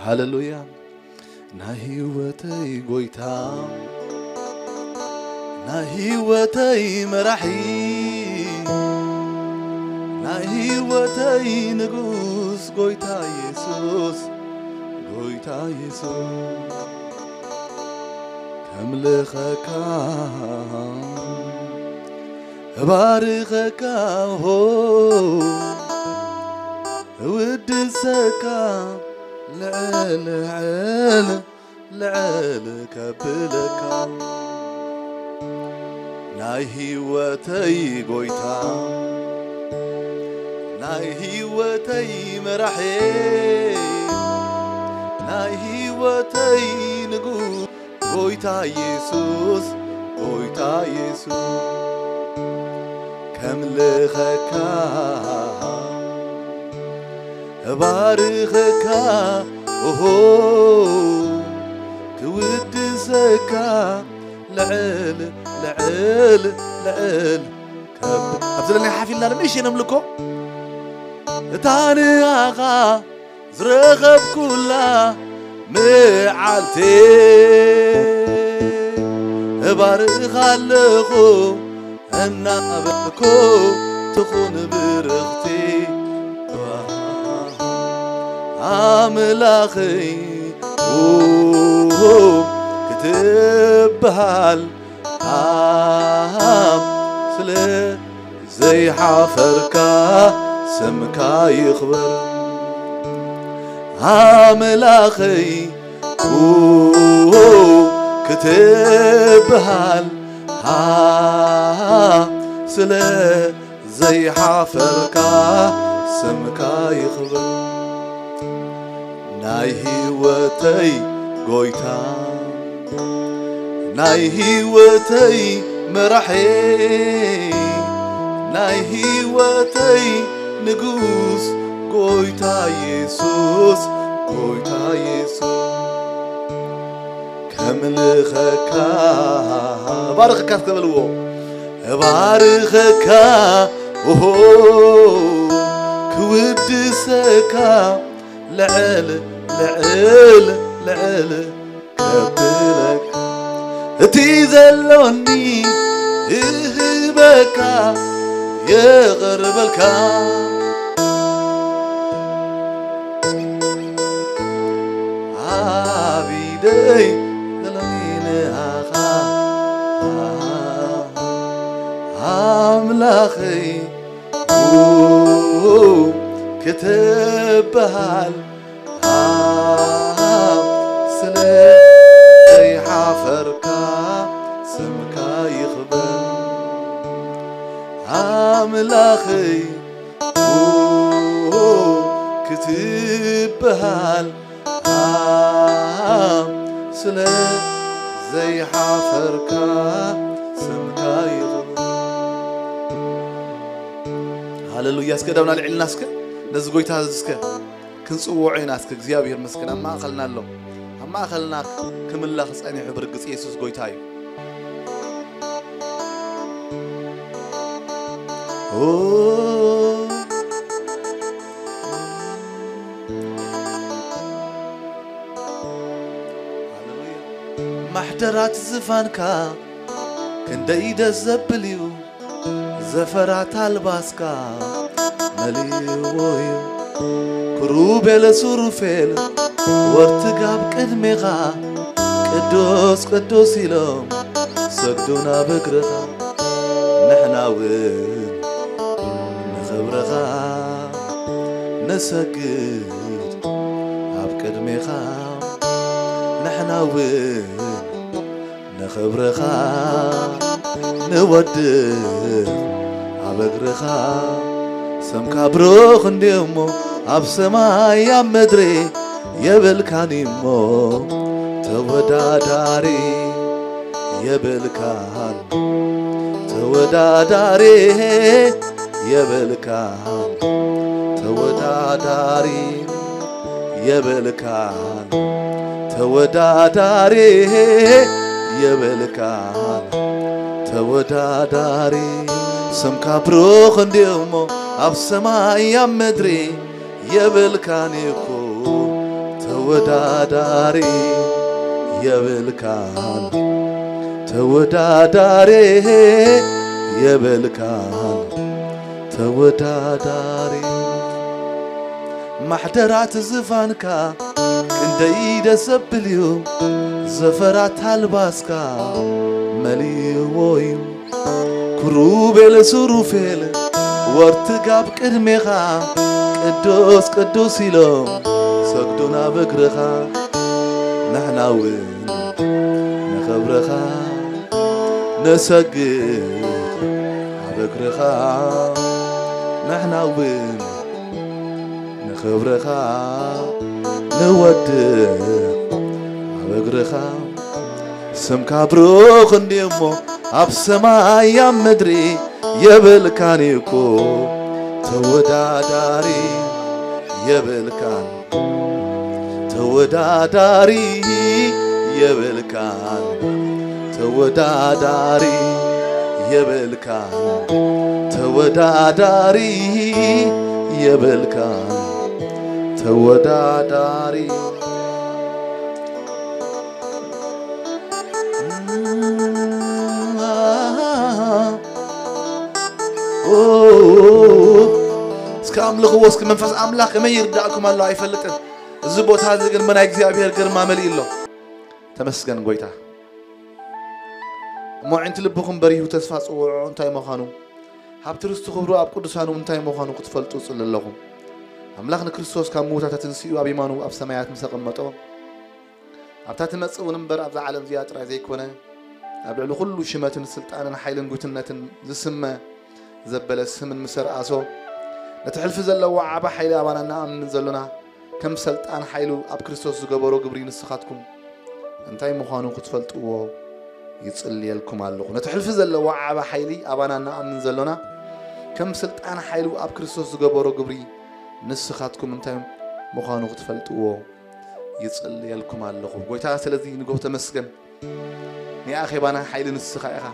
ሃሌሉያ። ናይ ህይወተይ ጎይታ፣ ናይ ህይወተይ መራሒ፣ ናይ ህይወተይ ንጉስ ጎይታ የሱስ፣ ጎይታ የሱስ፣ ከምልኸካ፣ እባርኸካ፣ ሆ፣ እውድሰካ፣ ልዕል፣ ልዕል፣ ልዕል ከብለካ። ናይ ህይወተይ ጎይታ፣ ናይ ህይወተይ መራሒ፣ ናይ ህይወተይ ንጉስ፣ ጎይታ የሱስ፣ ጎይታ የሱስ፣ ከምልኸካ፣ እባርኸካ፣ ኦሆ፣ ክውድሰካ፣ ልዕል፣ ልዕል፣ ልዕል፣ ከብ-፣ ኣብ ዘለናዮ ሓፍ ኢልና ንእሽተይ ነምልኮ። እታ ንኣኻ ዝረኸብኩላ መዓልቲ እባርኻ ኣለኹ እናበልኩ ትኹን ብርኽቲ ኣምላኸይ ክትበሃል ስለ ዘይሓፈርካ ስምካ ይኽበር ኣምላኸይ ክትበሃል ስለ ዘይሓፈርካ ስምካ ይኽበር ናይ ህይወተይ ጎይታ ናይ ህይወተይ መራሒ ናይ ህይወተይ ንጉስ ጎይታ የሱስ ጎይታ የሱስ ከምልኸካ እባርኸካ እስከ በልዎ እባርኸካ ኦሆ ክውድሰካ ልዕል ልዕል ልዕል ከብለካ እቲ ዘሎኒ እህበካ የቕርበልካ ኣብ ኢደይ ዘሎኒ ንኣኻ ኣምላኸይ ክትበሃል ስለ ዘይሓፈርካ ስምካ ይኽበር ኣምላኸይ ክትበሃል ስለ ዘይሓፈርካ ስምካ ይኽበር ሃሌሉያ እስከ ዳውና ልዕልና እስከ ነዚ ጎይታ እዚ እስከ ክንጽውዖ ኢና እስከ እግዚኣብሔር መስገን ኣብ ማእኸልና ኣሎ ኣብ ማእኸልና ክምላኽ ጸኒሑ ብርግጽ የሱስ ጎይታ እዩ ማሕደራት ዝፋንካ ክንደይ ደስ ዘብል እዩ ዘፈራት ኣልባስካ መሊእዎ እዩ ክሩቤል ሱሩፌል ወርትጋብ ቅድሜኻ ቅዱስ ቅዱስ ኢሎም ሰግዱ ናብ እግርኻ ንሕና እውን ንኽብርኻ ንሰግድ ኣብ ቅድሜኻ ንሕና እውን ንኽብርኻ ንወድቕ ኣብ እግርኻ ስምካ ብሩኽ እንድዩ እሞ ኣብ ሰማይ ኣብ ምድሪ የብልካን እሞ ተወዳዳሪ የብልካን ተወዳዳሪ የብልካን ተወዳዳሪ የብልካን ተወዳዳሪ የብልካን ተወዳዳሪ ስምካ ብሩኽ እንድዩ እሞ ኣብ ሰማይ ኣብ ምድሪ የብልካን እኮ ተወዳዳሪ የብልካን፣ ተወዳዳሪ የብልካን፣ ተወዳዳሪ። ማሕደራት ዝፋንካ ክንደይ ደስ ዘብል እዩ፣ ዘፈራት ኣልባስካ መሊእዎ እዩ። ክሩቤል ሱሩፌል ወርትጋብ ቅድሜኻ ቅዱስ ቅዱስ ኢሎም ሰግዱ ናብ እግርኻ። ንሕና እውን ንኽብርኻ ንሰግድ ኣብ እግርኻ። ንሕና እውን ንኽብርኻ ንወድቕ ኣብ እግርኻ። ስምካ ብሩኽ እንድዩ እሞ ኣብ ሰማይ ኣብ ምድሪ የብልካን እኮ ተወዳዳሪ የብልካን፣ ተወዳዳሪ የብልካን፣ ተወዳዳሪ የብልካን፣ ተወዳዳሪ የብልካን፣ ተወዳዳሪ። እስከ ኣምልኽዎ እስኪ። መንፈስ ኣምላኽ ከመይ ይርዳእኩም ኣሎ ኣይፈልጥን። እዚ ቦታ እዚ ግን ብናይ እግዚኣብሔር ግርማ መሊኡ ኣሎ። ተመስገን ጎይታ። እሞ ኣዒንቲ ልብኹም በሪሁ ተስፋ ጽውዖ እንታይ ምዃኑ፣ ሃብቲ ርስቲ ክብሩ ኣብ ቅዱሳኑ እንታይ ምዃኑ ክትፈልጡ እጽሊ ኣለኹ። ኣምላኽ ንክርስቶስ ካብ ምዉታት ኣትንሲኡ ኣብ የማኑ ኣብ ሰማያት ምስ ኣቐመጦ፣ ኣብታ ትመጽእ እውን እምበር ኣብዛ ዓለም እዚኣ ጥራይ ዘይኮነ፣ ኣብ ልዕሊ ኩሉ ሽመትን ስልጣንን ሓይልን ጉትነትን ዝስመ ዘበለ ስምን ምስ ኣርኣሶ፣ ነቲ ሕልፊ ዘለዎ ዓቢ ሓይሊ ኣባና እንኣምን ዘሎና፣ ከም ሰልጣን ሓይሉ ኣብ ክርስቶስ ዝገበሮ ግብሪ ንስኻትኩም እንታይ ምዃኑ ክትፈልጥዎ ይጽልየልኩም ኣለኹ። ነቲ ሕልፊ ዘለዎ ዓቢ ሓይሊ ኣባና እንኣምን ዘሎና፣ ከም ስልጣን ሓይሉ ኣብ ክርስቶስ ዝገበሮ ግብሪ ንስኻትኩም እንታይ ምዃኑ ክትፈልጥዎ ይጽልየልኩም ኣለኹ። ጎይታ፣ ስለዚ ንግሆ ተመስገን። ናይ ኣኼባና ሓይሊ ንስኻ ኢኻ።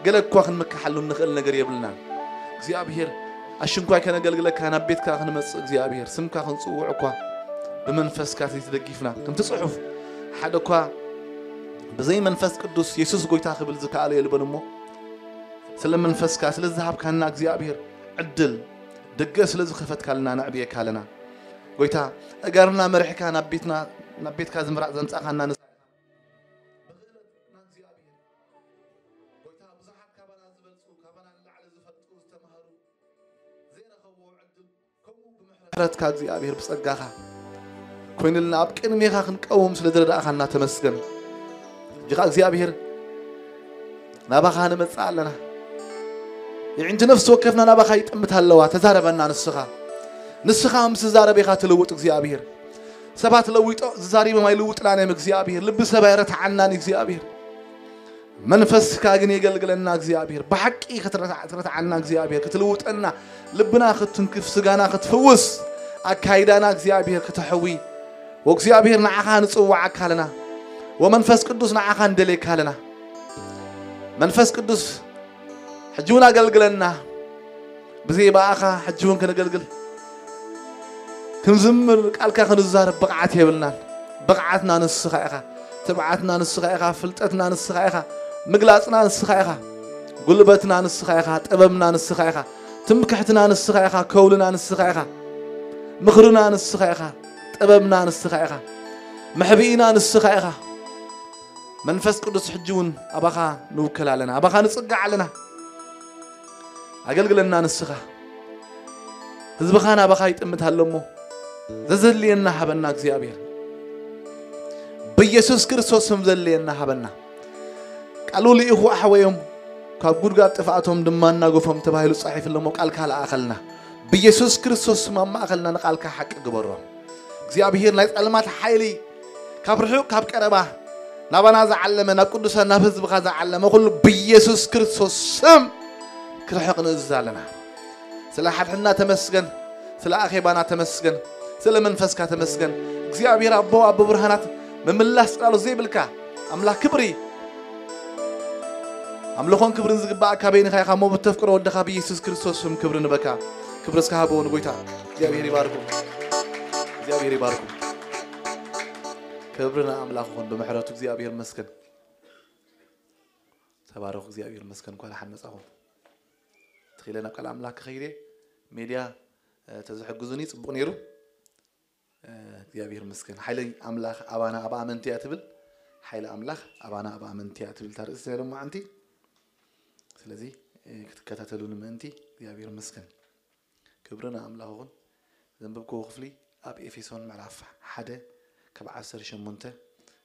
ገለ እኳ ክንምክሓሉ እንኽእል ነገር የብልናን። እግዚኣብሔር፣ ኣሽንኳይ ከነገልግለካ ናብ ቤትካ ክንመጽእ፣ እግዚኣብሔር፣ ስምካ ክንጽውዕ እኳ ብመንፈስካ ዘይተደጊፍና፣ ከምቲ ጽሑፍ፣ ሓደ እኳ ብዘይ መንፈስ ቅዱስ የሱስ ጎይታ ክብል ዝከኣለ የልበን እሞ፣ ስለ መንፈስካ ስለ ዝሃብካና እግዚኣብሔር ዕድል፣ ደገ ስለ ዝኸፈትካልና ነዕብየካ ኣለና። ጎይታ፣ እጋርና መሪሕካ ናብ ቤትና፣ ናብ ቤትካ ዝምራቕ ዘምጻእካና ንስኻ ኢኻ። ብኽእለትና እግዚኣብሔር፣ ጎይታ፣ ብዙሓት ካባና ዝበልጹ፣ ካባና ንላዕሊ ዝፈልጡ፣ ዝተማህሩ፣ ዘይረኸብዎ ዕድል፣ ከምኡ ብምሕረትካ እግዚኣብሔር፣ ብጸጋኻ ኮይኑልና ኣብ ቅድሜኻ ክንቀውም ስለ ዝረዳእኻና ተመስገን። እጅኻ እግዚኣብሔር፣ ናባኻ ንመጽእ ኣለና። የዒንቲ ነፍሲ ወከፍና ናባኻ ይጥምታ ኣለዋ። ተዛረበና ንስኻ። ንስኻ ምስ ዝዛረብ ኢኻ ትልውጥ እግዚኣብሔር። ሰባት ለዊጦ ዝዛሪቦም ኣይልውጥናን እዮም እግዚኣብሔር። ልቢ ሰብ ኣይረትዓናን እግዚኣብሔር። መንፈስካ ግን የገልግለና እግዚኣብሔር። ብሓቂ ክትረትዓ-፣ ክትረትዓና እግዚኣብሔር። ክትልውጠና፣ ልብና ክትትንክፍ፣ ስጋና ክትፍውስ፣ ኣካይዳና እግዚኣብሔር ክተሕዊ። ወእግዚኣብሔር ንዓኻ ንጽውዓካ ኣለና። ወመንፈስ ቅዱስ ንዓኻ ንደልየካ ኣለና። መንፈስ ቅዱስ ሕጂ እውን ኣገልግለና። ብዘይ ብኣኻ ሕጂ እውን ከነገልግል፣ ክንዝምር፣ ቃልካ ክንዛረብ ብቕዓት የብልናን። ብቕዓትና ንስኻ ኢኻ። ትብዓትና ንስኻ ኢኻ። ፍልጠትና ንስኻ ኢኻ። ምግላጽና ንስኻ ኢኻ። ጉልበትና ንስኻ ኢኻ። ጥበብና ንስኻ ኢኻ። ትምክሕትና ንስኻ ኢኻ። ከውልና ንስኻ ኢኻ። ምኽርና ንስኻ ኢኻ። ጥበብና ንስኻ ኢኻ። መሕብኢና ንስኻ ኢኻ። መንፈስ ቅዱስ ሕጂ እውን ኣባኻ ንውከል ኣለና። ኣባኻ ንጽጋዕ ኣለና። ኣገልግለና ንስኻ። ህዝብኻ ናባኻ ይጥምት ኣሎ እሞ፣ ዘዘድልየና ሃበና እግዚኣብሔር። ብኢየሱስ ክርስቶስ ስም ዘድልየና ሃበና። ቃሉ ልኢኹ ኣሕወዮም፣ ካብ ጉድጋድ ጥፍኣቶም ድማ ኣናገፎም ተባሂሉ ጻሒፉ ኣሎ እሞ፣ ቃልካ ለኣኸልና። ብኢየሱስ ክርስቶስ ስም ኣብ ማእከልና ንቃልካ ሓቂ ግበሮ። እግዚኣብሔር ናይ ጸልማት ሓይሊ ካብ ርሑቕ ካብ ቀረባ ናባና ዝዓለመ፣ ናብ ቅዱሳን ናብ ህዝብኻ ዝዓለመ ኩሉ ብኢየሱስ ክርስቶስ ስም ክርሕቕ ንእዝዝ ኣለና። ስለ ሓድሕድና ተመስገን፣ ስለ ኣኼባና ተመስገን፣ ስለ መንፈስካ ተመስገን። እግዚኣብሔር ኣቦ፣ ኣቦ ብርሃናት፣ ምምላስ ጽላሎት ዘይብልካ ኣምላኽ ክብሪ፣ ኣምልኾን ክብርን ዝግባኣካ በይንኻ ኢኻ እሞ ብተፍቅሮ ወድኻ ብኢየሱስ ክርስቶስ ስም ክብሪ ንበካ። ክብሪ እስከ ሃብዎ ንጎይታ። እግዚኣብሔር ይባርኩም። እግዚኣብሔር ይባርኩም። ክብሪ ንኣምላኽ ይኹን። ብምሕረቱ እግዚኣብሔር ይመስገን። ተባረኹ። እግዚኣብሔር ይመስገን። እንኳን ደሓን መጻኹም። ተኺለ ናብ ቃል ኣምላኽ ክኸይደ ሜድያ ተዝሕግዙኒ ጽቡቕ ነይሩ። እግዚኣብሔር ይመስገን። ሓይለ ኣምላኽ ኣባና ኣብ ኣመንቲ እያ ትብል። ሓይለ ኣምላኽ ኣባና ኣብ ኣመንቲ እያ ትብል ታርእስ ናይ ሎማዓንቲ። ስለዚ ክትከታተሉኒ ምእንቲ እግዚኣብሔር ይመስገን። ክብሪ ንኣምላኽ ይኹን። ዘንበብክዎ ክፍሊ ኣብ ኤፌሶን ምዕራፍ ሓደ ካብ ዓሰርተ ሸሞንተ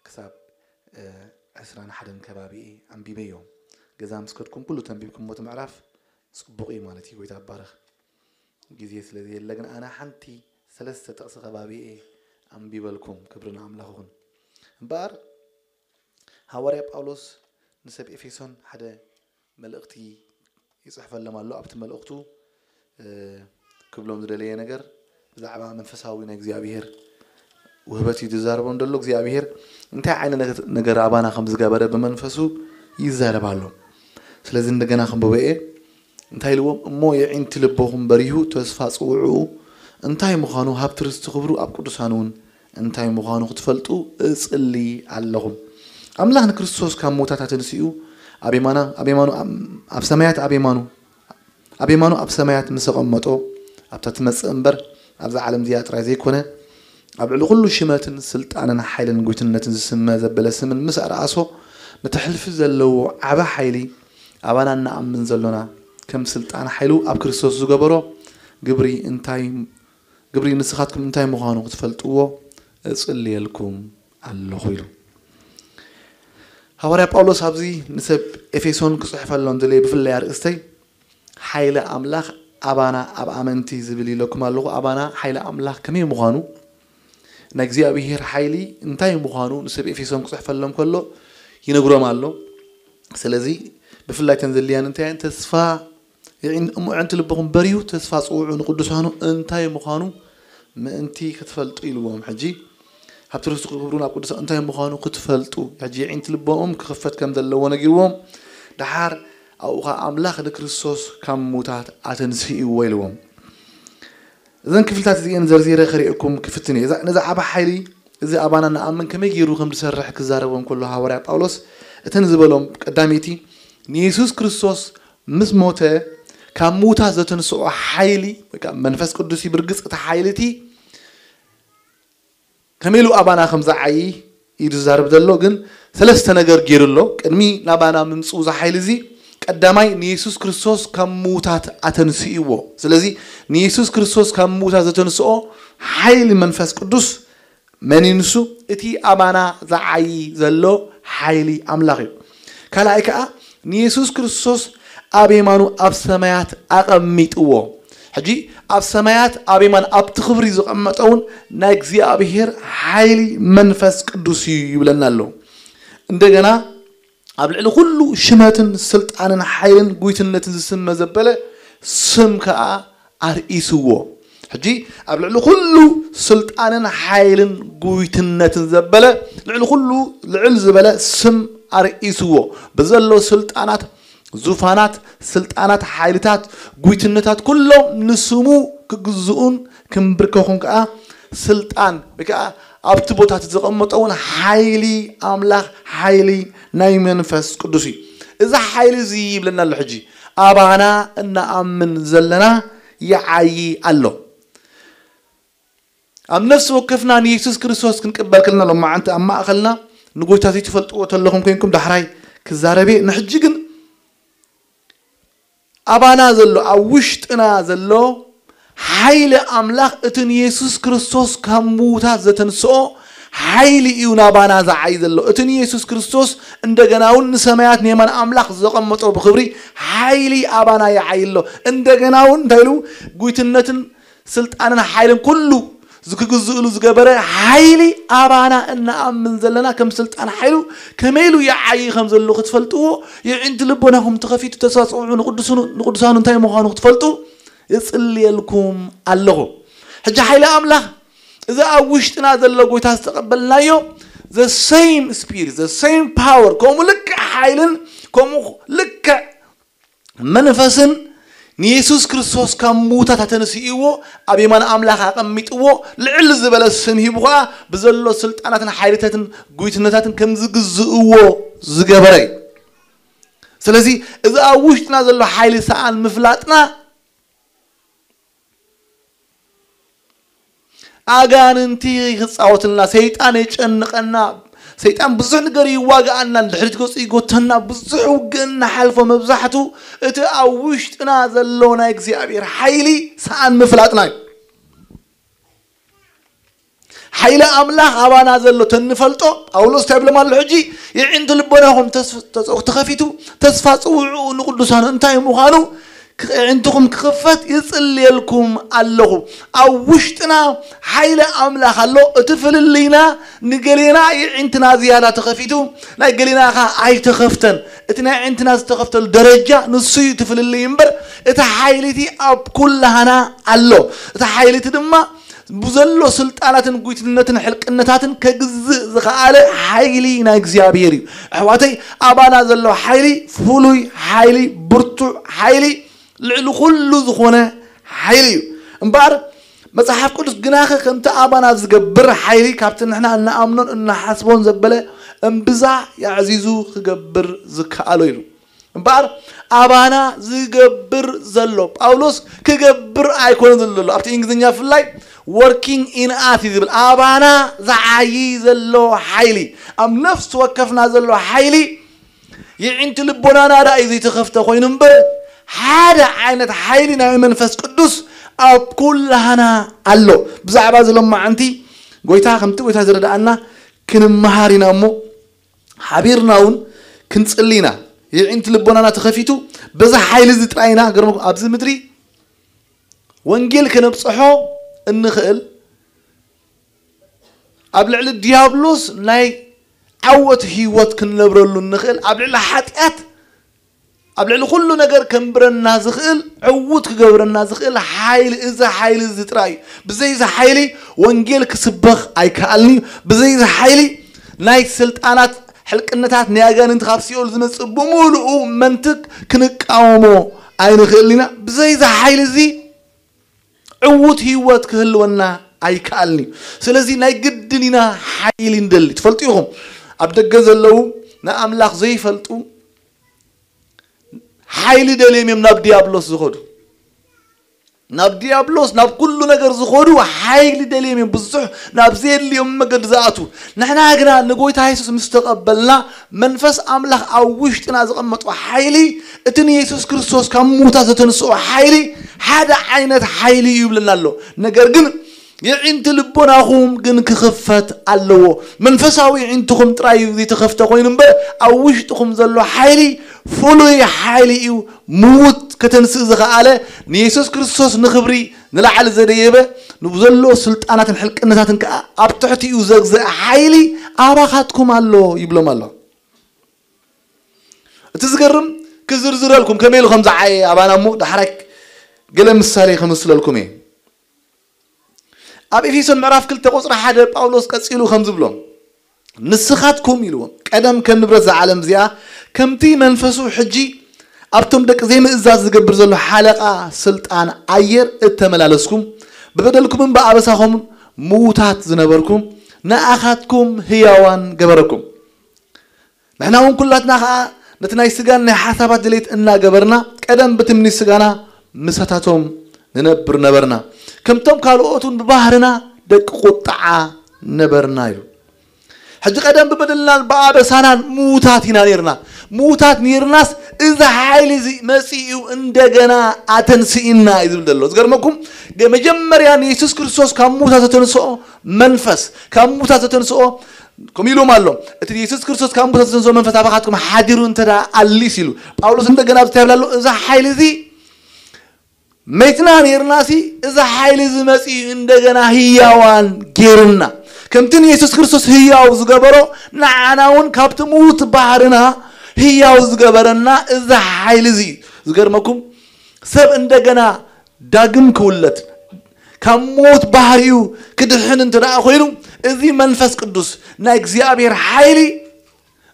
ክሳብ ዕስራን ሓደን ከባቢ እየ ኣንቢበዮ። ገዛ ምስ ከድኩም ኩሉ ተንቢብኩሞ እቲ ምዕራፍ ጽቡቕ እዩ ማለት እዩ። ጎይታ ይባረኽ። ግዜ ስለ ዘየለ ግን ኣነ ሓንቲ ሰለስተ ጥቕሲ ከባቢ እየ ኣንቢበልኩም። ክብሪ ንኣምላኽ ይኹን። እምበኣር ሃዋርያ ጳውሎስ ንሰብ ኤፌሶን ሓደ መልእኽቲ ይጽሕፈሎም ኣሎ። ኣብቲ መልእኽቱ ክብሎም ዝደለየ ነገር ብዛዕባ መንፈሳዊ ናይ እግዚኣብሔር ውህበት እዩ ዝዛረቦም ዘሎ። እግዚኣብሔር እንታይ ዓይነት ነገር ኣባና ከም ዝገበረ ብመንፈሱ ይዛረብ ኣሎ። ስለዚ እንደገና ክንብቦ እየ። እንታይ ኢልዎም? እሞ የዒንቲ ልቦኹም በሪሁ ተስፋ ጽውዕኡ እንታይ ምዃኑ ሃብቲ ርስቲ ክብሩ ኣብ ቅዱሳን እውን እንታይ ምዃኑ ክትፈልጡ እጽሊ ኣለኹም። ኣምላኽ ንክርስቶስ ካብ ምውታት ኣተንሲኡ ኣብ የማና ኣብ የማኑ ኣብ ሰማያት ኣብ የማኑ ኣብ የማኑ ኣብ ሰማያት ምስ ኣቐመጦ ኣብታ ትመጽእ እምበር ኣብዛ ዓለም እዚኣ ጥራይ ዘይኮነ ኣብ ልዕሊ ኩሉ ሽመትን ስልጣንን ሓይልን ጉይትነትን ዝስመ ዘበለ ስምን ምስ ኣርኣሶ ነቲ ሕልፊ ዘለዎ ዓቢ ሓይሊ ኣባና እንኣምን ዘሎና ከም ስልጣን ሓይሉ ኣብ ክርስቶስ ዝገበሮ ግብሪ እንታይ ግብሪ ንስኻትኩም እንታይ ምዃኑ ክትፈልጥዎ እጽልየልኩም ኣለኹ ኢሉ። ሃዋርያ ጳውሎስ ኣብዚ ንሰብ ኤፌሶን ክጽሕፈሎም ዝለየ ብፍላይ ኣርእስተይ ሓይሊ ኣምላኽ ኣባና ኣብ ኣመንቲ ዝብል ኢለኩም ኣለኹ። ኣባና ሓይሊ ኣምላኽ ከመይ ምዃኑ ናይ እግዚኣብሔር ሓይሊ እንታይ ምዃኑ ንሰብ ኤፌሶን ክጽሕፈሎም ከሎ ይነግሮም ኣሎ። ስለዚ ብፍላይ ተን ዘልያን እንታይ እየን? ተስፋ የዒን-፣ እሞ ኣዕንቲ ልብኹም በርዩ ተስፋ ጽውዑ ንቅዱሳኑ እንታይ ምዃኑ ምእንቲ ክትፈልጡ ኢልዎም። ሕጂ ሃብቲ ርስቱ ክብሩ ናብ ቅዱሳን እንታይ ምዃኑ ክትፈልጡ ሕጂ የዒንቲ ልቦም ክኽፈት ከም ዘለዎ ነጊርዎም። ደሓር ኣብኡ ኸዓ ኣምላኽ ንክርስቶስ ካብ ምዉታት ኣተንስእዎ ኢልዎም። እዘን ክፍልታት እዚአን ዘርዚረ ክርእየኩም ክፍትን እየ። እዛ፣ ነዛ ዓቢ ሓይሊ እዚ ኣባና ንኣምን ከመይ ገይሩ ከም ዝሰርሕ ክዛረቦም ከሎ ሃዋርያ ጳውሎስ እተን ዝበሎም ቀዳመይቲ ንየሱስ ክርስቶስ ምስ ሞተ ካብ ምዉታት ዘተንስኦ ሓይሊ ወይ ከዓ መንፈስ ቅዱስ እዩ። ብርግጽ እቲ ሓይሊ እቲ ከመይ ኢሉ ኣባና ከም ዝዓዪ እዩ ዝዛረብ ዘሎ። ግን ሰለስተ ነገር ገይሩ ኣሎ። ቅድሚ ናባና ምምፅኡ እዚ ሓይሊ እዚ ቀዳማይ ንየሱስ ክርስቶስ ካብ ምዉታት ኣተንስእዎ። ስለዚ ንየሱስ ክርስቶስ ካብ ምዉታት ዘተንስኦ ሓይሊ መንፈስ ቅዱስ መን እዩ? ንሱ እቲ ኣባና ዝዓዪ ዘሎ ሓይሊ ኣምላኽ እዩ። ካልኣይ ከዓ ንየሱስ ክርስቶስ ኣብ የማኑ ኣብ ሰማያት ኣቐሚጥዎ። ሕጂ ኣብ ሰማያት ኣብ የማን ኣብቲ ክብሪ ዝቐመጠ እውን ናይ እግዚኣብሔር ሓይሊ መንፈስ ቅዱስ እዩ ይብለና ኣሎ። እንደገና ኣብ ልዕሊ ኩሉ ሽመትን ስልጣንን ሓይልን ጉይትነትን ዝስመ ዘበለ ስም ከዓ ኣርኢስዎ። ሕጂ ኣብ ልዕሊ ኩሉ ስልጣንን ሓይልን ጉይትነትን ዘበለ ልዕሊ ኩሉ ልዕል ዝበለ ስም ኣርኢስዎ። ብዘሎ ስልጣናት፣ ዙፋናት፣ ስልጣናት፣ ሓይልታት፣ ጉይትነታት ኩሎም ንስሙ ክግዝኡን ክምብርከኹን ከዓ ስልጣን ወይ ከዓ ኣብቲ ቦታ እቲ ዘቐመጦ እውን ሓይሊ ኣምላኽ፣ ሓይሊ ናይ መንፈስ ቅዱስ እዩ። እዚ ሓይሊ እዚ ይብለና ኣሎ። ሕጂ ኣባና እናኣምን ዘለና ይዓዪ ኣሎ። ኣብ ነፍሲ ወከፍና ንየሱስ ክርስቶስ ክንቅበል ከለና ሎማዓንቲ ኣብ ማእኸልና ንጎይታ ዘይትፈልጥዎ ተለኹም ኮይንኩም ዳሕራይ ክዛረብ እየ። ንሕጂ ግን ኣባና ዘሎ፣ ኣብ ውሽጥና ዘሎ ሓይሊ ኣምላኽ እቲ ንየሱስ ክርስቶስ ካብ ምዉታት ዘተንስኦ ሓይሊ እዩ ናባና ዝዓይ ዘሎ። እቲ ንየሱስ ክርስቶስ እንደገና እውን ንሰማያት ንየማን ኣምላኽ ዘቐመጦ ብኽብሪ ሓይሊ ኣባና ይዓይ ኣሎ። እንደገና እውን እንታይ ኢሉ? ጉይትነትን ስልጣንን ሓይልን ኩሉ ዝክግዝእሉ ዝገበረ ሓይሊ ኣባና እናኣምን ዘለና ከም ስልጣን ሓይሉ ከመይ ኢሉ ይዓዪ ከም ዘሎ ክትፈልጥዎ፣ የዒንቲ ልቦናኹም ተኸፊቱ ተስፋ ጽውዑ ንቅዱስኑ-፣ ንቅዱሳኑ እንታይ ምዃኑ ክትፈልጡ እጽልየልኩም ኣለኹ። ሕጂ ሓይሊ ኣምላኽ እዚ ኣብ ውሽጥና ዘሎ ጎይታ ዝተቐበልናዮ the same spirit, the same power፣ ከምኡ ልክዕ ሓይልን ከምኡ ልክዕ መንፈስን ንየሱስ ክርስቶስ ካብ ምዉታት ኣተንስእዎ፣ ኣብ የማን ኣምላኽ ኣቐሚጥዎ፣ ልዕል ዝበለ ስም ሂቡ ኸኣ ብዘሎ ስልጣናትን ሓይልታትን ጉይትነታትን ከም ዝግዝእዎ ዝገበረ እዩ። ስለዚ እዚ ኣብ ውሽጥና ዘሎ ሓይሊ ሰኣን ምፍላጥና ኣጋንንቲ ክጻወትልና፣ ሰይጣን የጨንቐና፣ ሰይጣን ብዙሕ ነገር ይዋግኣና፣ ንድሕሪት ገጹ ይጎተና፣ ብዙሕ ውግእ እናሓልፎ መብዛሕቱ እቲ ኣብ ውሽጥና ዘሎ ናይ እግዚኣብሔር ሓይሊ ሰኣን ምፍላጥና እዩ። ሓይሊ ኣምላኽ ኣባና ዘሎ ተንፈልጦ ጳውሎስ እንታይ ብሎም ኣሎ ሕጂ? የዒንቲ ልቦናኹም ተስ- ተኸፊቱ ተስፋ ጽውዕኡ ንቅዱሳኑ እንታይ ምዃኑ ክዕንትኹም ክኽፈት ይጽልየልኩም ኣለኹ። ኣብ ውሽጥና ሓይሊ ኣምላኽ ኣሎ። እቲ ፍልልይና ንገሌና የዒንትና ዝያዳ ተኸፊቱ፣ ናይ ገሌና ኸ ኣይተኸፍተን። እቲ ናይ የዒንትና ዝተኸፍተሉ ደረጃ ንሱ እዩ እቲ ፍልልይ እምበር፣ እቲ ሓይሊ እቲ ኣብ ኩላህና ኣሎ። እቲ ሓይሊ እቲ ድማ ብዘሎ ስልጣናትን ጉይትነትን ሕልቅነታትን ከግዝእ ዝኸኣለ ሓይሊ ናይ እግዚኣብሔር እዩ። ኣሕዋተይ፣ ኣባና ዘሎ ሓይሊ ፍሉይ ሓይሊ፣ ብርቱዕ ሓይሊ፣ ልዕሊ ኩሉ ዝኾነ ሓይሊ እዩ። እምበኣር መጽሓፍ ቅዱስ ግናኸ ከምቲ ኣባና ዝገብር ሓይሊ ካብቲ ንሕና እንኣምኖን እንሓስቦን ዘበለ እምብዛ የዕዚዙ ክገብር ዝከኣሎ ኢሉ። እምበኣር ኣባና ዝገብር ዘሎ ጳውሎስ ክገብር ኣይኮነ ዘሎ ኣብቲ እንግሊዝኛ ብፍላይ working in us እዩ ዝብል። ኣባና ዝዓዪ ዘሎ ሓይሊ፣ ኣብ ነፍሲ ወከፍና ዘሎ ሓይሊ የዒንቲ ልቦናና ደኣ እዩ ዘይተኸፍተ ኮይኑ እምበር ሓደ ዓይነት ሓይሊ ናይ መንፈስ ቅዱስ ኣብ ኩላህና ኣሎ። ብዛዕባ እዚ ሎማዓንቲ ጎይታ ከምቲ ጎይታ ዝረዳኣና ክንመሃር ኢና እሞ ሓቢርና እውን ክንጽሊ ኢና። የዒንቲ ልቦናና ተኸፊቱ በዛ ሓይሊ እዚ ጥራይ ኢና። ገርመኩም ኣብዚ ምድሪ ወንጌል ከነብጽሖ እንኽእል ኣብ ልዕሊ ዲያብሎስ ናይ ዓወት ህይወት ክንነብረሉ እንኽእል ኣብ ልዕሊ ሓጢኣት ኣብ ልዕሊ ኩሉ ነገር ከንብረና ዝኽእል ዕዉት ክገብረና ዝኽእል ሓይሊ እዚ ሓይሊ እዚ ጥራይ እዩ። ብዘይ እዚ ሓይሊ ወንጌል ክስበኽ ኣይከኣልን እዩ። ብዘይ እዚ ሓይሊ ናይ ስልጣናት ሕልቅነታት ናይ ኣጋንንቲ ካብ ሲኦል ዝመጽእ ብምሉኡ መንትግ ክንቃወሞ ኣይንኽእልን ኢና። ብዘይ እዚ ሓይሊ እዚ ዕዉት ህይወት ክህልወና ኣይከኣልን እዩ። ስለዚ ናይ ግድን ኢና ሓይሊ ንደሊ። ትፈልጡ ኢኹም ኣብ ደገ ዘለዉ ንኣምላኽ ዘይፈልጡ ሓይሊ ደልዮም እዮም ናብ ዲያብሎስ ዝኸዱ። ናብ ዲያብሎስ ናብ ኩሉ ነገር ዝኸዱ ሓይሊ ደልዮም እዮም ብዙሕ ናብ ዘየድልዮም መገዲ ዝኣቱ። ንሕና ግና ንጎይታ የሱስ ምስ ተቐበልና መንፈስ ኣምላኽ ኣብ ውሽጥና ዘቐመጦ ሓይሊ እቲ ንየሱስ ክርስቶስ ካብ ምዉታት ዘተንስኦ ሓይሊ ሓደ ዓይነት ሓይሊ እዩ ይብለና ኣሎ። ነገር ግን የዒንቲ ልቦናኹም ግን ክኽፈት ኣለዎ። መንፈሳዊ የዒንትኹም ጥራይ እዩ ዘይተኸፍተ ኮይኑ እምበር ኣብ ውሽጥኹም ዘሎ ሓይሊ ፍሉይ ሓይሊ እዩ። ምዉት ከተንስእ ዝኸኣለ ንየሱስ ክርስቶስ ንኽብሪ ንላዕሊ ዘደየበ ንብዘሎ ስልጣናትን ሕልቅነታትን ከዓ ኣብ ትሕቲኡ ዘግዘአ ሓይሊ ኣባኻትኩም ኣሎ ይብሎም ኣሎ። እቲ ዝገርም ክዝርዝረልኩም ከመይ ኢሉ ከም ዝዓየ ኣባና እሞ ዳሕራይ ገለ ምሳሌ ከምስለልኩም እየ። ኣብ ኤፌሶን ምዕራፍ ክልተ ቁፅሪ ሓደ ጳውሎስ ቀፂሉ ከም ዝብሎ ንስኻትኩም ኢልዎም ቀደም ከም ንብረት ዝዓለም እዚኣ ከምቲ መንፈሱ ሕጂ ኣብቶም ደቂ ዘይምእዛዝ ዝገብር ዘሎ ሓለቓ ስልጣን ኣየር እተመላለስኩም ብበደልኩምን ብኣበሳኹምን ምዉታት ዝነበርኩም ንኣኻትኩም ህያዋን ገበረኩም። ንሕና እውን ኩላትና ኸዓ ነቲ ናይ ስጋን ናይ ሓሳባት ድሌት እናገበርና ቀደም ብትምኒት ስጋና ምሳታቶም ንነብር ነበርና። ከምቶም ካልኦት እውን ብባህርና ደቂ ቁጥዓ ነበርና ኢሉ። ሕጂ ቀደም ብበደልናን ብኣበሳናን ምዉታት ኢና ነርና። ምዉታት ነርናስ እዚ ሓይሊ እዚ መፂኡ እንደገና ኣተንስእና እዩ ዝብል ዘሎ። ዝገርመኩም መጀመርያ ንየሱስ ክርስቶስ ካብ ምዉታት ዘተንስኦ መንፈስ ካብ ምዉታት ዘተንስኦ ከምኡ ኢሎም ኣሎ። እቲ የሱስ ክርስቶስ ካብ ምዉታት ዘተንስኦ መንፈስ ኣባኻትኩም ሓዲሩ እንተ ደኣ ኣሊስ ኢሉ ጳውሎስ እንደገና ኣብዚ እንታይ ይብል ኣሎ? እዚ ሓይሊ እዚ መይትና ነይርናሲ እዚ ሓይሊ እዚ መፂኡ እንደገና ህያዋን ገይርና። ከምቲ ንየሱስ ክርስቶስ ህያው ዝገበሮ ንዓና እውን ካብቲ ምዉት ባህርና ህያው ዝገበረና እዚ ሓይሊ እዚ እዩ። ዝገርመኩም ሰብ እንደገና ዳግም ክውለድ ካብ ሞት ባህሪኡ ክድሕን እንተ ደኣ ኮይኑ እዚ መንፈስ ቅዱስ ናይ እግዚኣብሔር ሓይሊ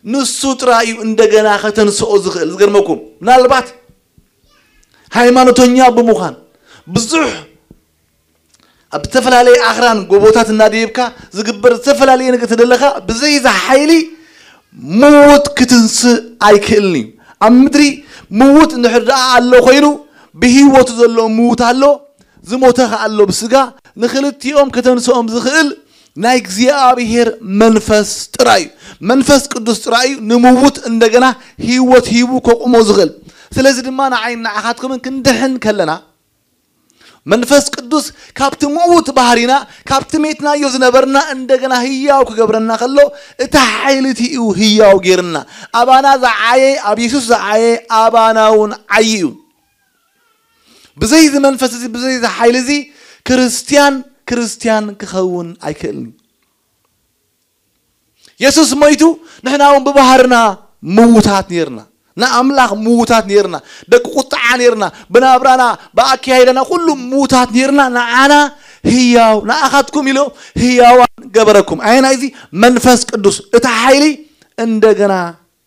ንሱ ጥራይ እዩ እንደገና ከተንስኦ ዝኽእል። ዝገርመኩም ምናልባት ሃይማኖተኛ ብምዃን፣ ብዙሕ ኣብ ዝተፈላለየ ኣኽራን ጎቦታት እናደየብካ ዝግበር ዝተፈላለየ ነገር ተደለኻ፣ ብዘይ እዚ ሓይሊ ምዉት ክትንስእ ኣይክእልን እዩ። ኣብ ምድሪ ምዉት እንድሕር ደኣ ኣሎ ኮይኑ፣ ብህይወቱ ዘሎ ምዉት ኣሎ፣ ዝሞተ ኸኣ ኣሎ ብስጋ። ንኽልቲኦም ከተንስኦም ዝኽእል ናይ እግዚኣብሔር መንፈስ ጥራይ እዩ። መንፈስ ቅዱስ ጥራይ እዩ ንምውት እንደገና ህይወት ሂቡ ከቑሞ ዝኽእል። ስለዚ ድማ ንዓይን ንዓኻትኩምን ክንድሕን ከለና፣ መንፈስ ቅዱስ ካብቲ ምውት ባህሪና፣ ካብቲ ሜትናዮ ዝነበርና እንደገና ህያው ክገብረና ከሎ፣ እቲ ሓይሊ እቲ እዩ ህያው ጌርና። ኣባና ዝዓየ፣ ኣብ የሱስ ዝዓየ ኣባና እውን ዓይ እዩ። ብዘይ እዚ መንፈስ እዚ፣ ብዘይ እዚ ሓይሊ እዚ፣ ክርስትያን ክርስትያን ክኸውን ኣይክእልን እዩ። የሱስ ሞይቱ፣ ንሕና እውን ብባህርና ምውታት ኔርና። ንኣምላኽ ምውታት ኔርና። ደቂ ቁጥዓ ኔርና። ብናብራና፣ ብኣካያይዳና፣ ኩሉ ምውታት ኔርና። ንዓና ህያው፣ ንኣኻትኩም ኢሎ ህያዋን ገበረኩም። ኣየናይ እዚ? መንፈስ ቅዱስ። እቲ ሓይሊ እንደገና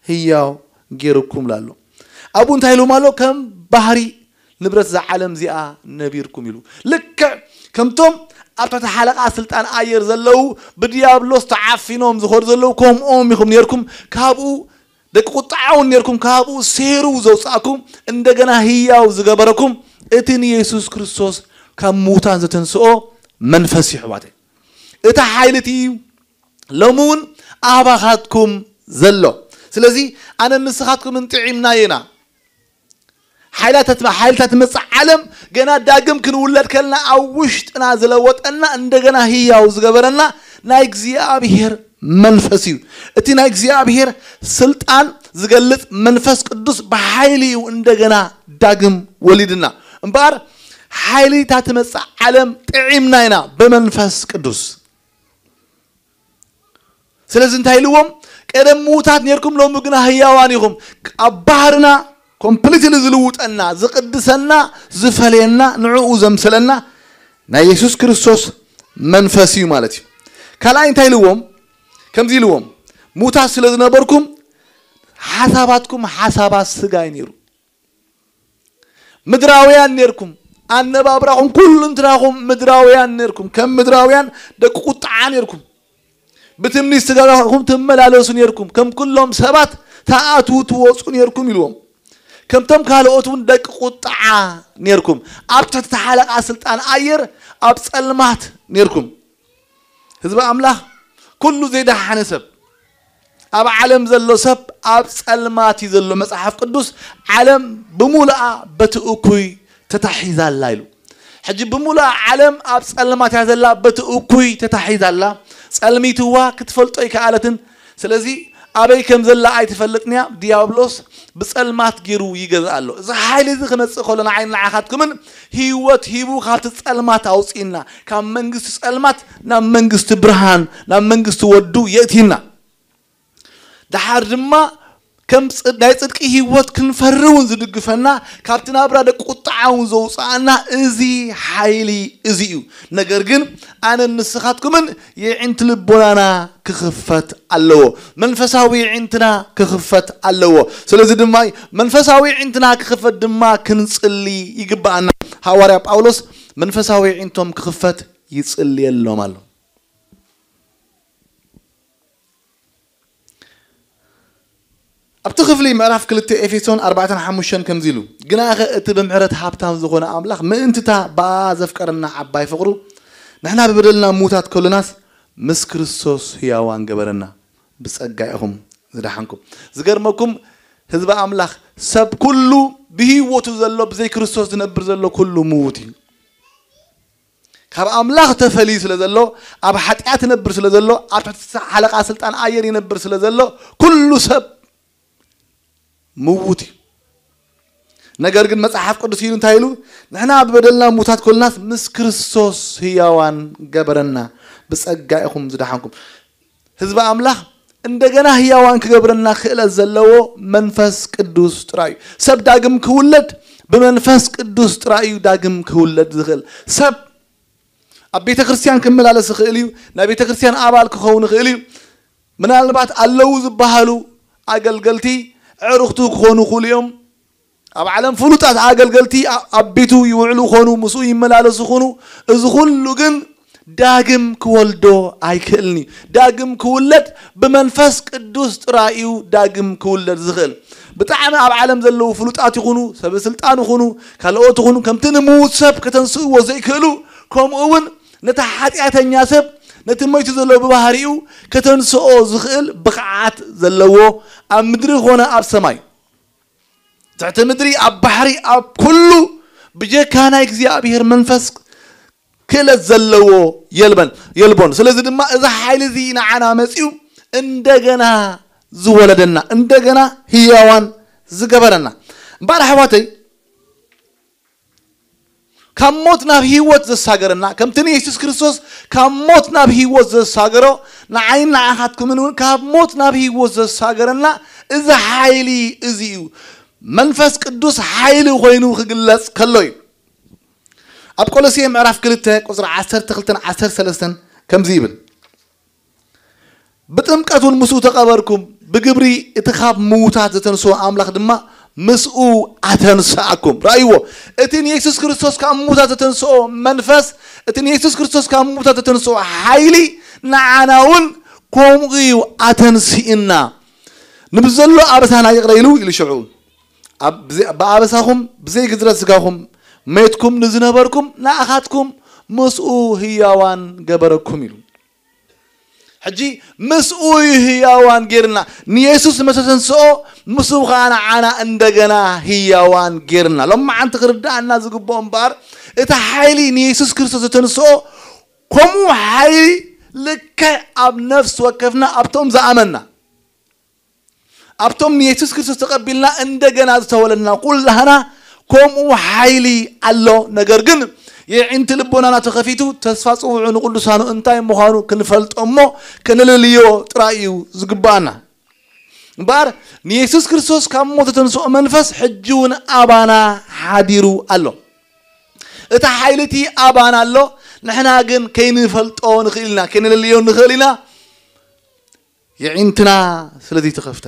ህያው ጌርኩም ላሎ። ኣብኡ እንታይ ኢሉም ኣሎ? ከም ባህሪ ንብረት እዛ ዓለም እዚኣ ነቢርኩም ኢሉ። ልክዕ ከምቶም ኣብ ትሕቲ ሓለቓ ስልጣን ኣየር ዘለዉ ብዲያብሎስ ተዓፊኖም ዝኸዱ ዘለዉ ከምኦም ኢኹም ኔርኩም። ካብኡ ደቂ ቁጥዓ እውን ኔርኩም፣ ካብኡ ሴሩ ዘውጻእኩም፣ እንደገና ህያው ዝገበረኩም እቲ ንየሱስ ክርስቶስ ካብ ምዉታን ዘተንስኦ መንፈስ እዩ፣ ኣሕዋተይ። እቲ ሓይሊ እቲ እዩ ሎሚ እውን ኣባኻትኩም ዘሎ። ስለዚ ኣነ ንስኻትኩም እንጥዒምና ኢና። ሓይላት፣ ሓይልታት ትመጽእ ዓለም ገና ዳግም ክንውለድ ከልና ኣብ ውሽጥና ዝለወጠና እንደገና ህያው ዝገበረና ናይ እግዚኣብሔር መንፈስ እዩ። እቲ ናይ እግዚኣብሔር ስልጣን ዝገልጽ መንፈስ ቅዱስ ብሓይሊ እዩ እንደገና ዳግም ወሊድና። እምበኣር ሓይሊ እታ ትመጽእ ዓለም ጥዒምና ኢና ብመንፈስ ቅዱስ። ስለዚ እንታይ ኢልዎም? ቀደም ምዉታት ኔርኩም፣ ሎሚ ግና ህያዋን ኢኹም። ኣብ ባህርና ኮምፕሊትሊ ዝልውጠና፣ ዝቕድሰና፣ ዝፈለየና፣ ንዕኡ ዘምሰለና ናይ የሱስ ክርስቶስ መንፈስ እዩ ማለት እዩ። ካልኣይ እንታይ ኢልዎም? ከምዚ ኢልዎም፣ ምዉታት ስለ ዝነበርኩም ሓሳባትኩም ሓሳባት ስጋ እዩ ነይሩ። ምድራውያን ኔርኩም፣ ኣነባብራኹም ኩሉ እንትራኹም ምድራውያን ኔርኩም፣ ከም ምድራውያን ደቂ ቁጥዓ ኔርኩም። ብትምኒት ስጋኹም ትመላለሱ ኔርኩም፣ ከም ኩሎም ሰባት ትኣትዉ ትወጹ ኔርኩም ኢልዎም። ከምቶም ካልኦት እውን ደቂ ቁጥዓ ኔርኩም፣ ኣብ ትሕቲ ሓለቓ ስልጣን ኣየር ኣብ ጸልማት ኔርኩም። ህዝቢ ኣምላኽ፣ ኩሉ ዘይደሓነ ሰብ፣ ኣብ ዓለም ዘሎ ሰብ ኣብ ጸልማት እዩ ዘሎ። መጽሓፍ ቅዱስ፣ ዓለም ብምሉኣ በቲ እኩይ ተታሒዛ ኣላ ኢሉ። ሕጂ ብምሉኣ ዓለም ኣብ ጸልማት እያ ዘላ፣ በቲ እኩይ ተታሒዛ ኣላ። ጸልሚትዋ ክትፈልጦ ኣይከኣለትን። ስለዚ ኣበይ ከም ዘላ ኣይትፈልጥን እያ። ዲያብሎስ ብጸልማት ገይሩ ይገዝእ ኣሎ። እዚ ሓይሊ እዚ ክመጽእ ከሎ ንዓይን ንዓኻትኩምን ህይወት ሂቡ ካብቲ ጸልማት ኣውጽእና፣ ካብ መንግስቲ ጸልማት ናብ መንግስቲ ብርሃን፣ ናብ መንግስቲ ወዱ የእቲና። ደሓር ድማ ከም ጽ-፣ ናይ ጽድቂ ህይወት ክንፈሪ እውን ዝድግፈና፣ ካብቲ ናብራ ደቂ ቁጥዓ እውን ዘውጽኣና እዚ ሓይሊ እዚ እዩ። ነገር ግን ኣነን ንስኻትኩምን የዒንቲ ልቦናና ክኽፈት ኣለዎ። መንፈሳዊ የዒንትና ክኽፈት ኣለዎ። ስለዚ ድማ መንፈሳዊ የዒንትና ክኽፈት ድማ ክንጽሊ ይግብኣና። ሃዋርያ ጳውሎስ መንፈሳዊ የዒንቶም ክኽፈት ይጽልየሎም ኣሎ። ኣብቲ ክፍሊ ምዕራፍ ክልተ ኤፌሶን ኣርባዕተን ሓሙሽተን ከምዚ ኢሉ፣ "ግናኸ እቲ ብምሕረት ሃብታም ዝኾነ ኣምላኽ ምእንትታ ብኣ ዘፍቀረና ዓባይ ፍቕሩ፣ ንሕና ብበደልና ምዉታት ከሎናስ ምስ ክርስቶስ ህያዋን ገበረና፣ ብጸጋ ኢኹም ዝደሓንኩም።" ዝገርመኩም ህዝቢ ኣምላኽ፣ ሰብ ኩሉ ብህይወቱ ዘሎ፣ ብዘይ ክርስቶስ ዝነብር ዘሎ ኩሉ ምዉት እዩ። ካብ ኣምላኽ ተፈልዩ ስለ ዘሎ፣ ኣብ ሓጢኣት ይነብር ስለ ዘሎ፣ ኣብ ትሕቲ ሓለቓ ስልጣን ኣየር ይነብር ስለ ዘሎ፣ ኩሉ ሰብ ምዉት እዩ። ነገር ግን መጽሓፍ ቅዱስ ኢሉ እንታይ ኢሉ? "ንሕና ብበደልና ምዉታት ኮልናስ ምስ ክርስቶስ ህያዋን ገበረና፣ ብጸጋ ኢኹም ዝደሓንኩም።" ህዝቢ ኣምላኽ እንደገና ህያዋን ክገብረና ክእለት ዘለዎ መንፈስ ቅዱስ ጥራይ እዩ። ሰብ ዳግም ክውለድ ብመንፈስ ቅዱስ ጥራይ እዩ ዳግም ክውለድ ዝኽእል። ሰብ ኣብ ቤተ ክርስቲያን ክመላለስ ይኽእል እዩ። ናይ ቤተ ክርስቲያን ኣባል ክኸውን ይኽእል እዩ። ምናልባት ኣለዉ ዝበሃሉ ኣገልገልቲ ኣዕሩኽቱ ክኾኑ ይኽእሉ እዮም። ኣብ ዓለም ፍሉጣት ኣገልገልቲ ኣብ ቤቱ ይውዕሉ ኾኑ፣ ምስኡ ይመላለሱ ኾኑ። እዚ ኩሉ ግን ዳግም ክወልዶ ኣይክእልኒ። ዳግም ክውለድ ብመንፈስ ቅዱስ ጥራይ እዩ ዳግም ክውለድ ዝኽእል። ብጣዕሚ ኣብ ዓለም ዘለዉ ፍሉጣት ይኹኑ፣ ሰበ ስልጣን ይኹኑ፣ ካልኦት ይኹኑ፣ ከምቲ ንምዉት ሰብ ከተንስእዎ ዘይክእሉ፣ ከምኡ እውን ነቲ ሓጢኣተኛ ሰብ፣ ነቲ መይቱ ዘሎ ብባህሪኡ ከተንስኦ ዝኽእል ብቕዓት ዘለዎ፣ ኣብ ምድሪ ኾነ ኣብ ሰማይ፣ ትሕቲ ምድሪ፣ ኣብ ባሕሪ፣ ኣብ ኩሉ ብጀካ ናይ እግዚኣብሔር መንፈስ ክእለት ዘለዎ የልበን የልቦን። ስለዚ ድማ እዚ ሓይሊ እዚ ንዓና መጺኡ እንደገና ዝወለደና፣ እንደገና ህያዋን ዝገበረና። እምበኣር ኣሕዋተይ፣ ካብ ሞት ናብ ህይወት ዘሳገረና፣ ከምቲ ንየሱስ ክርስቶስ ካብ ሞት ናብ ህይወት ዘሳገሮ፣ ንዓይን ንዓኻትኩምን እውን ካብ ሞት ናብ ህይወት ዘሳገረና እዚ ሓይሊ እዚ እዩ። መንፈስ ቅዱስ ሓይሊ ኮይኑ ክግለጽ ከሎ እዩ። ኣብ ቆሎሴ ምዕራፍ ክልተ ቁጽሪ ዓሰርተ ክልተን ዓሰርተ ሰለስተን ከምዚ ይብል፣ "ብጥምቀት እውን ምስኡ ተቐበርኩም፣ ብግብሪ እቲ ካብ ምዉታት ዘተንስኦ ኣምላኽ ድማ ምስኡ ኣተንስኣኩም።" ረኣይዎ፣ እቲ ንየሱስ ክርስቶስ ካብ ምዉታት ዘተንስኦ መንፈስ፣ እቲ ንየሱስ ክርስቶስ ካብ ምዉታት ዘተንስኦ ሓይሊ ንዓና እውን ከምኡ እዩ ኣተንስእና። "ንብዘሎ ኣበሳና ይቕረ ኢሉ" ኢሉ ሽዑ፣ ኣብ-፣ ብዘይ-፣ "ብኣበሳኹም ብዘይ ግዝረት ስጋኹም ሜትኩም ንዝነበርኩም ንኣኻትኩም ምስኡ ህያዋን ገበረኩም" ኢሉ። ሕጂ ምስኡ እዩ ህያዋን ጌርና። ንየሱስ መሰ ተንስኦ፣ ምስኡ ኸዓ ንዓና እንደገና ህያዋን ጌርና። ሎማዓንቲ ክርድኣና ዝግብኦ እምበኣር፣ እቲ ሓይሊ ንየሱስ ክርስቶስ ዘተንስኦ፣ ከምኡ ሓይሊ ልክዕ ኣብ ነፍሲ ወከፍና፣ ኣብቶም ዝኣመንና፣ ኣብቶም ንየሱስ ክርስቶስ ተቐቢልና እንደገና ዝተወለድና ኩላህና ከምኡ ሓይሊ ኣሎ። ነገር ግን የዒንቲ ልቦናና ተኸፊቱ፣ ተስፋ ጽውዑ ንቅዱሳኑ እንታይ ምዃኑ ክንፈልጦ እሞ ከነለልዮ ጥራይ እዩ ዝግባኣና። እምበኣር ንየሱስ ክርስቶስ ካብ ሞት ተንስኦ መንፈስ ሕጂ እውን ኣባና ሓዲሩ ኣሎ። እቲ ሓይሊ እቲ ኣባና ኣሎ። ንሕና ግን ከይንፈልጦ ንኽእል ኢና፣ ከይንለልዮ ንኽእል ኢና። የዒንትና ስለዚ ተኸፍተ።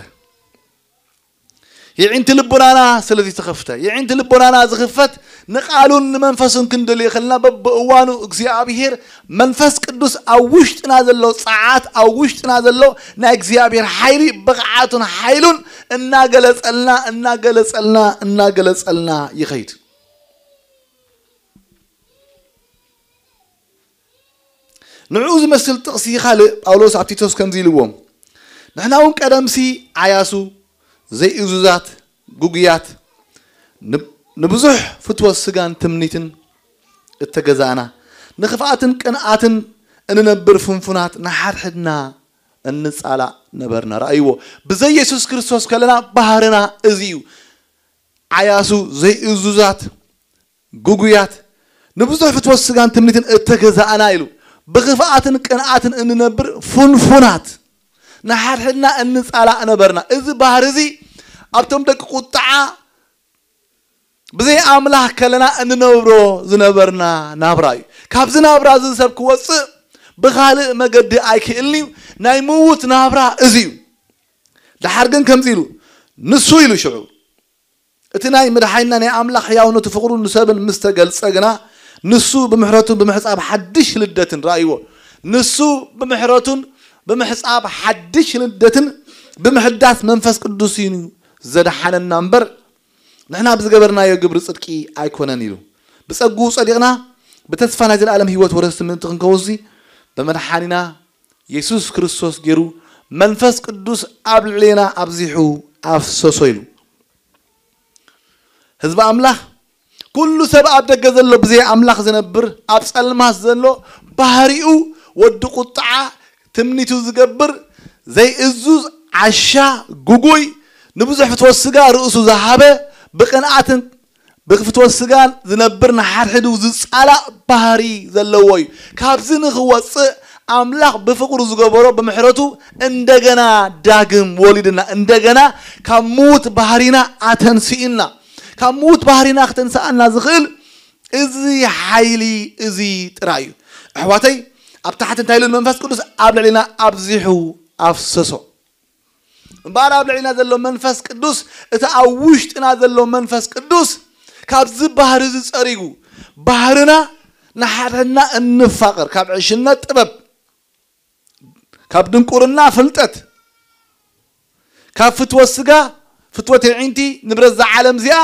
የዒንቲ ልቦናና ስለዚ ተኸፍተ። የዒንቲ ልቦናና ዝኽፈት ንቃሉን ንመንፈሱን ክንደልዮ ከለና፣ በብእዋኑ እግዚኣብሔር መንፈስ ቅዱስ ኣብ ውሽጥና ዘሎ ጸዓት፣ ኣብ ውሽጥና ዘሎ ናይ እግዚኣብሔር ሓይሊ፣ ብቕዓቱን ሓይሉን እናገለጸልና፣ እናገለጸልና፣ እናገለጸልና ይኸይድ። ንዕኡ ዝመስል ጥቕሲ ካልእ ጳውሎስ ኣብ ቲቶስ ከምዚ ኢልዎም፣ "ንሕና እውን ቀደምሲ ዓያሱ፣ ዘይእዙዛት፣ ግጉያት፣ ን-፣ ንብዙሕ ፍትወት ስጋን ትምኒትን እተገዛእና፣ ንኽፍኣትን ቅንኣትን እንነብር ፍንፉናት፣ ንሓድሕድና እንጻላእ ነበርና።" ረኣይዎ፣ ብዘይ የሱስ ክርስቶስ ከለና ባህርና እዚ እዩ። ዓያሱ፣ ዘይእዙዛት፣ ግጉያት፣ ንብዙሕ ፍትወት ስጋን ትምኒትን እተገዛእና ኢሉ። ብኽፍኣትን ቅንኣትን እንነብር ፍንፉናት፣ ንሓድሕድና እንጻላእ ነበርና። እዚ ባህሪ እዚ ኣብቶም ደቂ ቁጥዓ ብዘይ ኣምላኽ ከለና እንነብሮ ዝነበርና ናብራ እዩ። ካብዚ ናብራ እዚ ሰብ ክወጽእ ብኻልእ መገዲ ኣይክእልን እዩ። ናይ ምዉት ናብራ እዚ እዩ። ደሓር ግን ከምዚ ኢሉ፣ ንሱ ኢሉ ሽዑ፣ እቲ ናይ መድሓኒና ናይ ኣምላኽ ሕያውነቱ ፍቕሩ ንሰብን ምስ ተገልጸ ግና፣ ንሱ ብምሕረቱ ብምሕጻብ ሓድሽ ልደትን፣ ረኣይዎ፣ ንሱ ብምሕረቱን ብምሕጻብ ሓድሽ ልደትን ብምሕዳስ መንፈስ ቅዱስ እዩ ዘድሓነና እምበር፣ ንሕና ብዝገበርናዮ ግብሪ ጽድቂ ኣይኮነን ኢሉ። ብጸግኡ ጸዲቕና ብተስፋ ናይ ዘለኣለም ህይወት ወረስቲ ምእንቲ ክንከውንሲ፣ ብመድሓኒና የሱስ ክርስቶስ ገይሩ መንፈስ ቅዱስ ኣብ ልዕሌና ኣብዚሑ ኣፍሰሶ ኢሉ። ህዝቢ ኣምላኽ፣ ኩሉ ሰብ ኣብ ደገ ዘሎ ብዘይ ኣምላኽ ዝነብር፣ ኣብ ጸልማት ዘሎ፣ ባህሪኡ ወዲ ቁጥዓ፣ ትምኒቱ ዝገብር፣ ዘይእዙዝ፣ ዓሻ፣ ግጉይ፣ ንብዙሕ ፍትወት ስጋ ርእሱ ዝሃበ፣ ብቅንኣትን ብፍትወት ስጋን ዝነብር፣ ንሓድሕዱ ዝጻላእ ባህሪ ዘለዎ እዩ። ካብዚ ንኽወጽእ ኣምላኽ ብፍቕሩ ዝገበሮ ብምሕረቱ እንደገና ዳግም ወሊድና፣ እንደገና ካብ ምዉት ባህሪና ኣተንስእና። ካብ ምዉት ባህሪና ክተንስኣና ዝኽእል እዚ ሓይሊ እዚ ጥራይ እዩ። ኣሕዋተይ፣ ኣብ ታሕቲ እንታይ ኢሉ? መንፈስ ቅዱስ ኣብ ልዕሊና ኣብዚሑ ኣፍሰሶ። እምበኣር ኣብ ልዕሊና ዘሎ መንፈስ ቅዱስ፣ እቲ ኣብ ውሽጥና ዘሎ መንፈስ ቅዱስ ካብዚ ባህሪ እዚ ጸሪጉ፣ ባህርና ንሓድሕድና እንፋቐር፣ ካብ ዕሽነት ጥበብ፣ ካብ ድንቁርና ፍልጠት፣ ካብ ፍትወት ስጋ፣ ፍትወት የዒንቲ፣ ንብረት እዛ ዓለም እዚኣ፣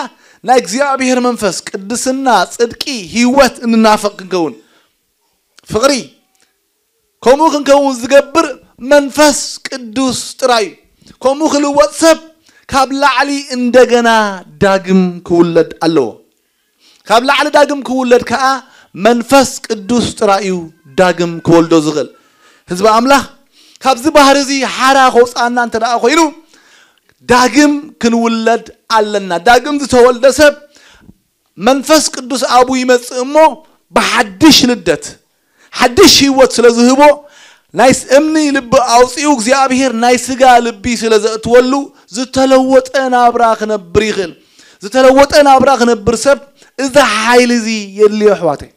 ናይ እግዚኣብሔር መንፈስ፣ ቅድስና፣ ጽድቂ፣ ህይወት እንናፍቕ ክንከውን፣ ፍቕሪ፣ ከምኡ ክንከውን ዝገብር መንፈስ ቅዱስ ጥራይ እዩ። ከምኡ ክልወጥ ሰብ ካብ ላዕሊ እንደገና ዳግም ክውለድ ኣለዎ። ካብ ላዕሊ ዳግም ክውለድ ከኣ መንፈስ ቅዱስ ጥራይ እዩ ዳግም ክወልዶ ዝኽእል። ህዝቢ ኣምላኽ፣ ካብዚ ባህሪ እዚ ሓራ ከውፅኣና እንተ ደኣ ኮይኑ፣ ዳግም ክንውለድ ኣለና። ዳግም ዝተወልደ ሰብ መንፈስ ቅዱስ ኣብኡ ይመጽእ እሞ፣ ብሓድሽ ልደት ሓድሽ ህይወት ስለ ዝህቦ፣ ናይ ስ-፣ እምኒ ልቢ ኣውጺኡ እግዚኣብሔር ናይ ስጋ ልቢ ስለ ዘእትወሉ፣ ዝተለወጠ ናብራ ክነብር ይኽእል። ዝተለወጠ ናብራ ክነብር ሰብ እዚ ሓይሊ እዚ የድልዮ፣ ኣሕዋተይ።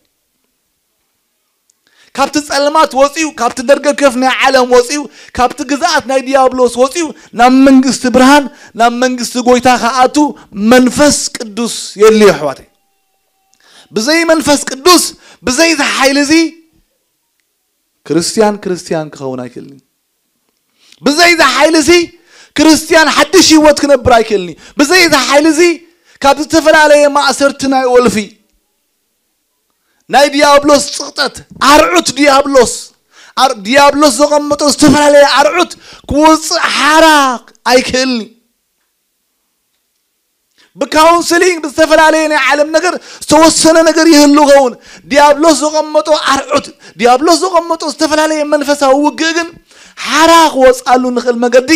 ካብቲ ጸልማት ወጺኡ፣ ካብቲ ደርገከፍ ናይ ዓለም ወጺኡ፣ ካብቲ ግዝኣት ናይ ዲያብሎስ ወጺኡ፣ ናብ መንግስቲ ብርሃን፣ ናብ መንግስቲ ጎይታ ክኣቱ መንፈስ ቅዱስ የድልዮ፣ ኣሕዋተይ። ብዘይ መንፈስ ቅዱስ፣ ብዘይ እዚ ሓይሊ እዚ፣ ክርስትያን ክርስትያን ክኸውን ኣይክእልን እዩ። ብዘይ እዚ ሓይሊ እዚ፣ ክርስትያን ሓድሽ ህይወት ክነብር ኣይክእልን እዩ። ብዘይ እዚ ሓይሊ እዚ፣ ካብ ዝተፈላለየ ማእሰርቲ ናይ ወልፊ፣ ናይ ዲያብሎስ ጽቕጠት፣ ኣርዑት ዲያብሎስ፣ ኣር-፣ ዲያብሎስ ዘቐመጦ ዝተፈላለየ ኣርዑት ክወጽእ ሓራ ኣይክእልን እዩ። ብካውንስሊንግ፣ ብዝተፈላለየ ናይ ዓለም ነገር ዝተወሰነ ነገር ይህሉ ኸውን። ዲያብሎስ ዘቐመጦ ኣርዑት፣ ዲያብሎስ ዘቐመጦ ዝተፈላለየ መንፈሳዊ ውግእ ግን ሓራ ክወጽኣሉ ንኽእል መገዲ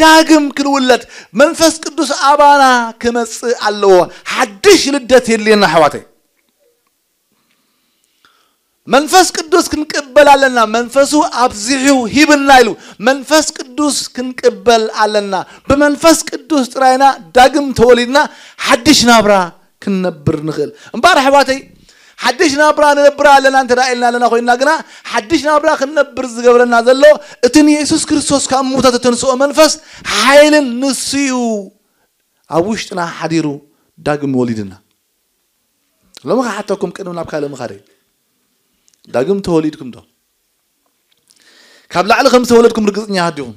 ዳግም ክንውለድ መንፈስ ቅዱስ ኣባና ክመጽእ ኣለዎ። ሓድሽ ልደት የድልየና፣ ኣሕዋተይ። መንፈስ ቅዱስ ክንቅበል ኣለና። መንፈሱ ኣብዚሑ ሂብና ኢሉ። መንፈስ ቅዱስ ክንቅበል ኣለና። ብመንፈስ ቅዱስ ጥራይና ዳግም ተወሊድና ሓድሽ ናብራ ክንነብር ንኽእል። እምበኣር ኣሕዋተይ፣ ሓድሽ ናብራ ንነብር ኣለና እንተ ደኣ ኢልና ኣለና ኮይንና ግና፣ ሓድሽ ናብራ ክንነብር ዝገብረና ዘሎ እቲ ንየሱስ ክርስቶስ ካብ ምዉታት እተንስኦ መንፈስ ሓይልን ንሱ እዩ ኣብ ውሽጥና ሓዲሩ ዳግም ወሊድና። ሎሚ ክሓተኩም ቅድሚ ናብ ካልእ ምኻደይ፣ ዳግም ተወሊድኩም ዶ? ካብ ላዕሊ ከም ዝተወለድኩም ርግጽኛታት ዲኹም?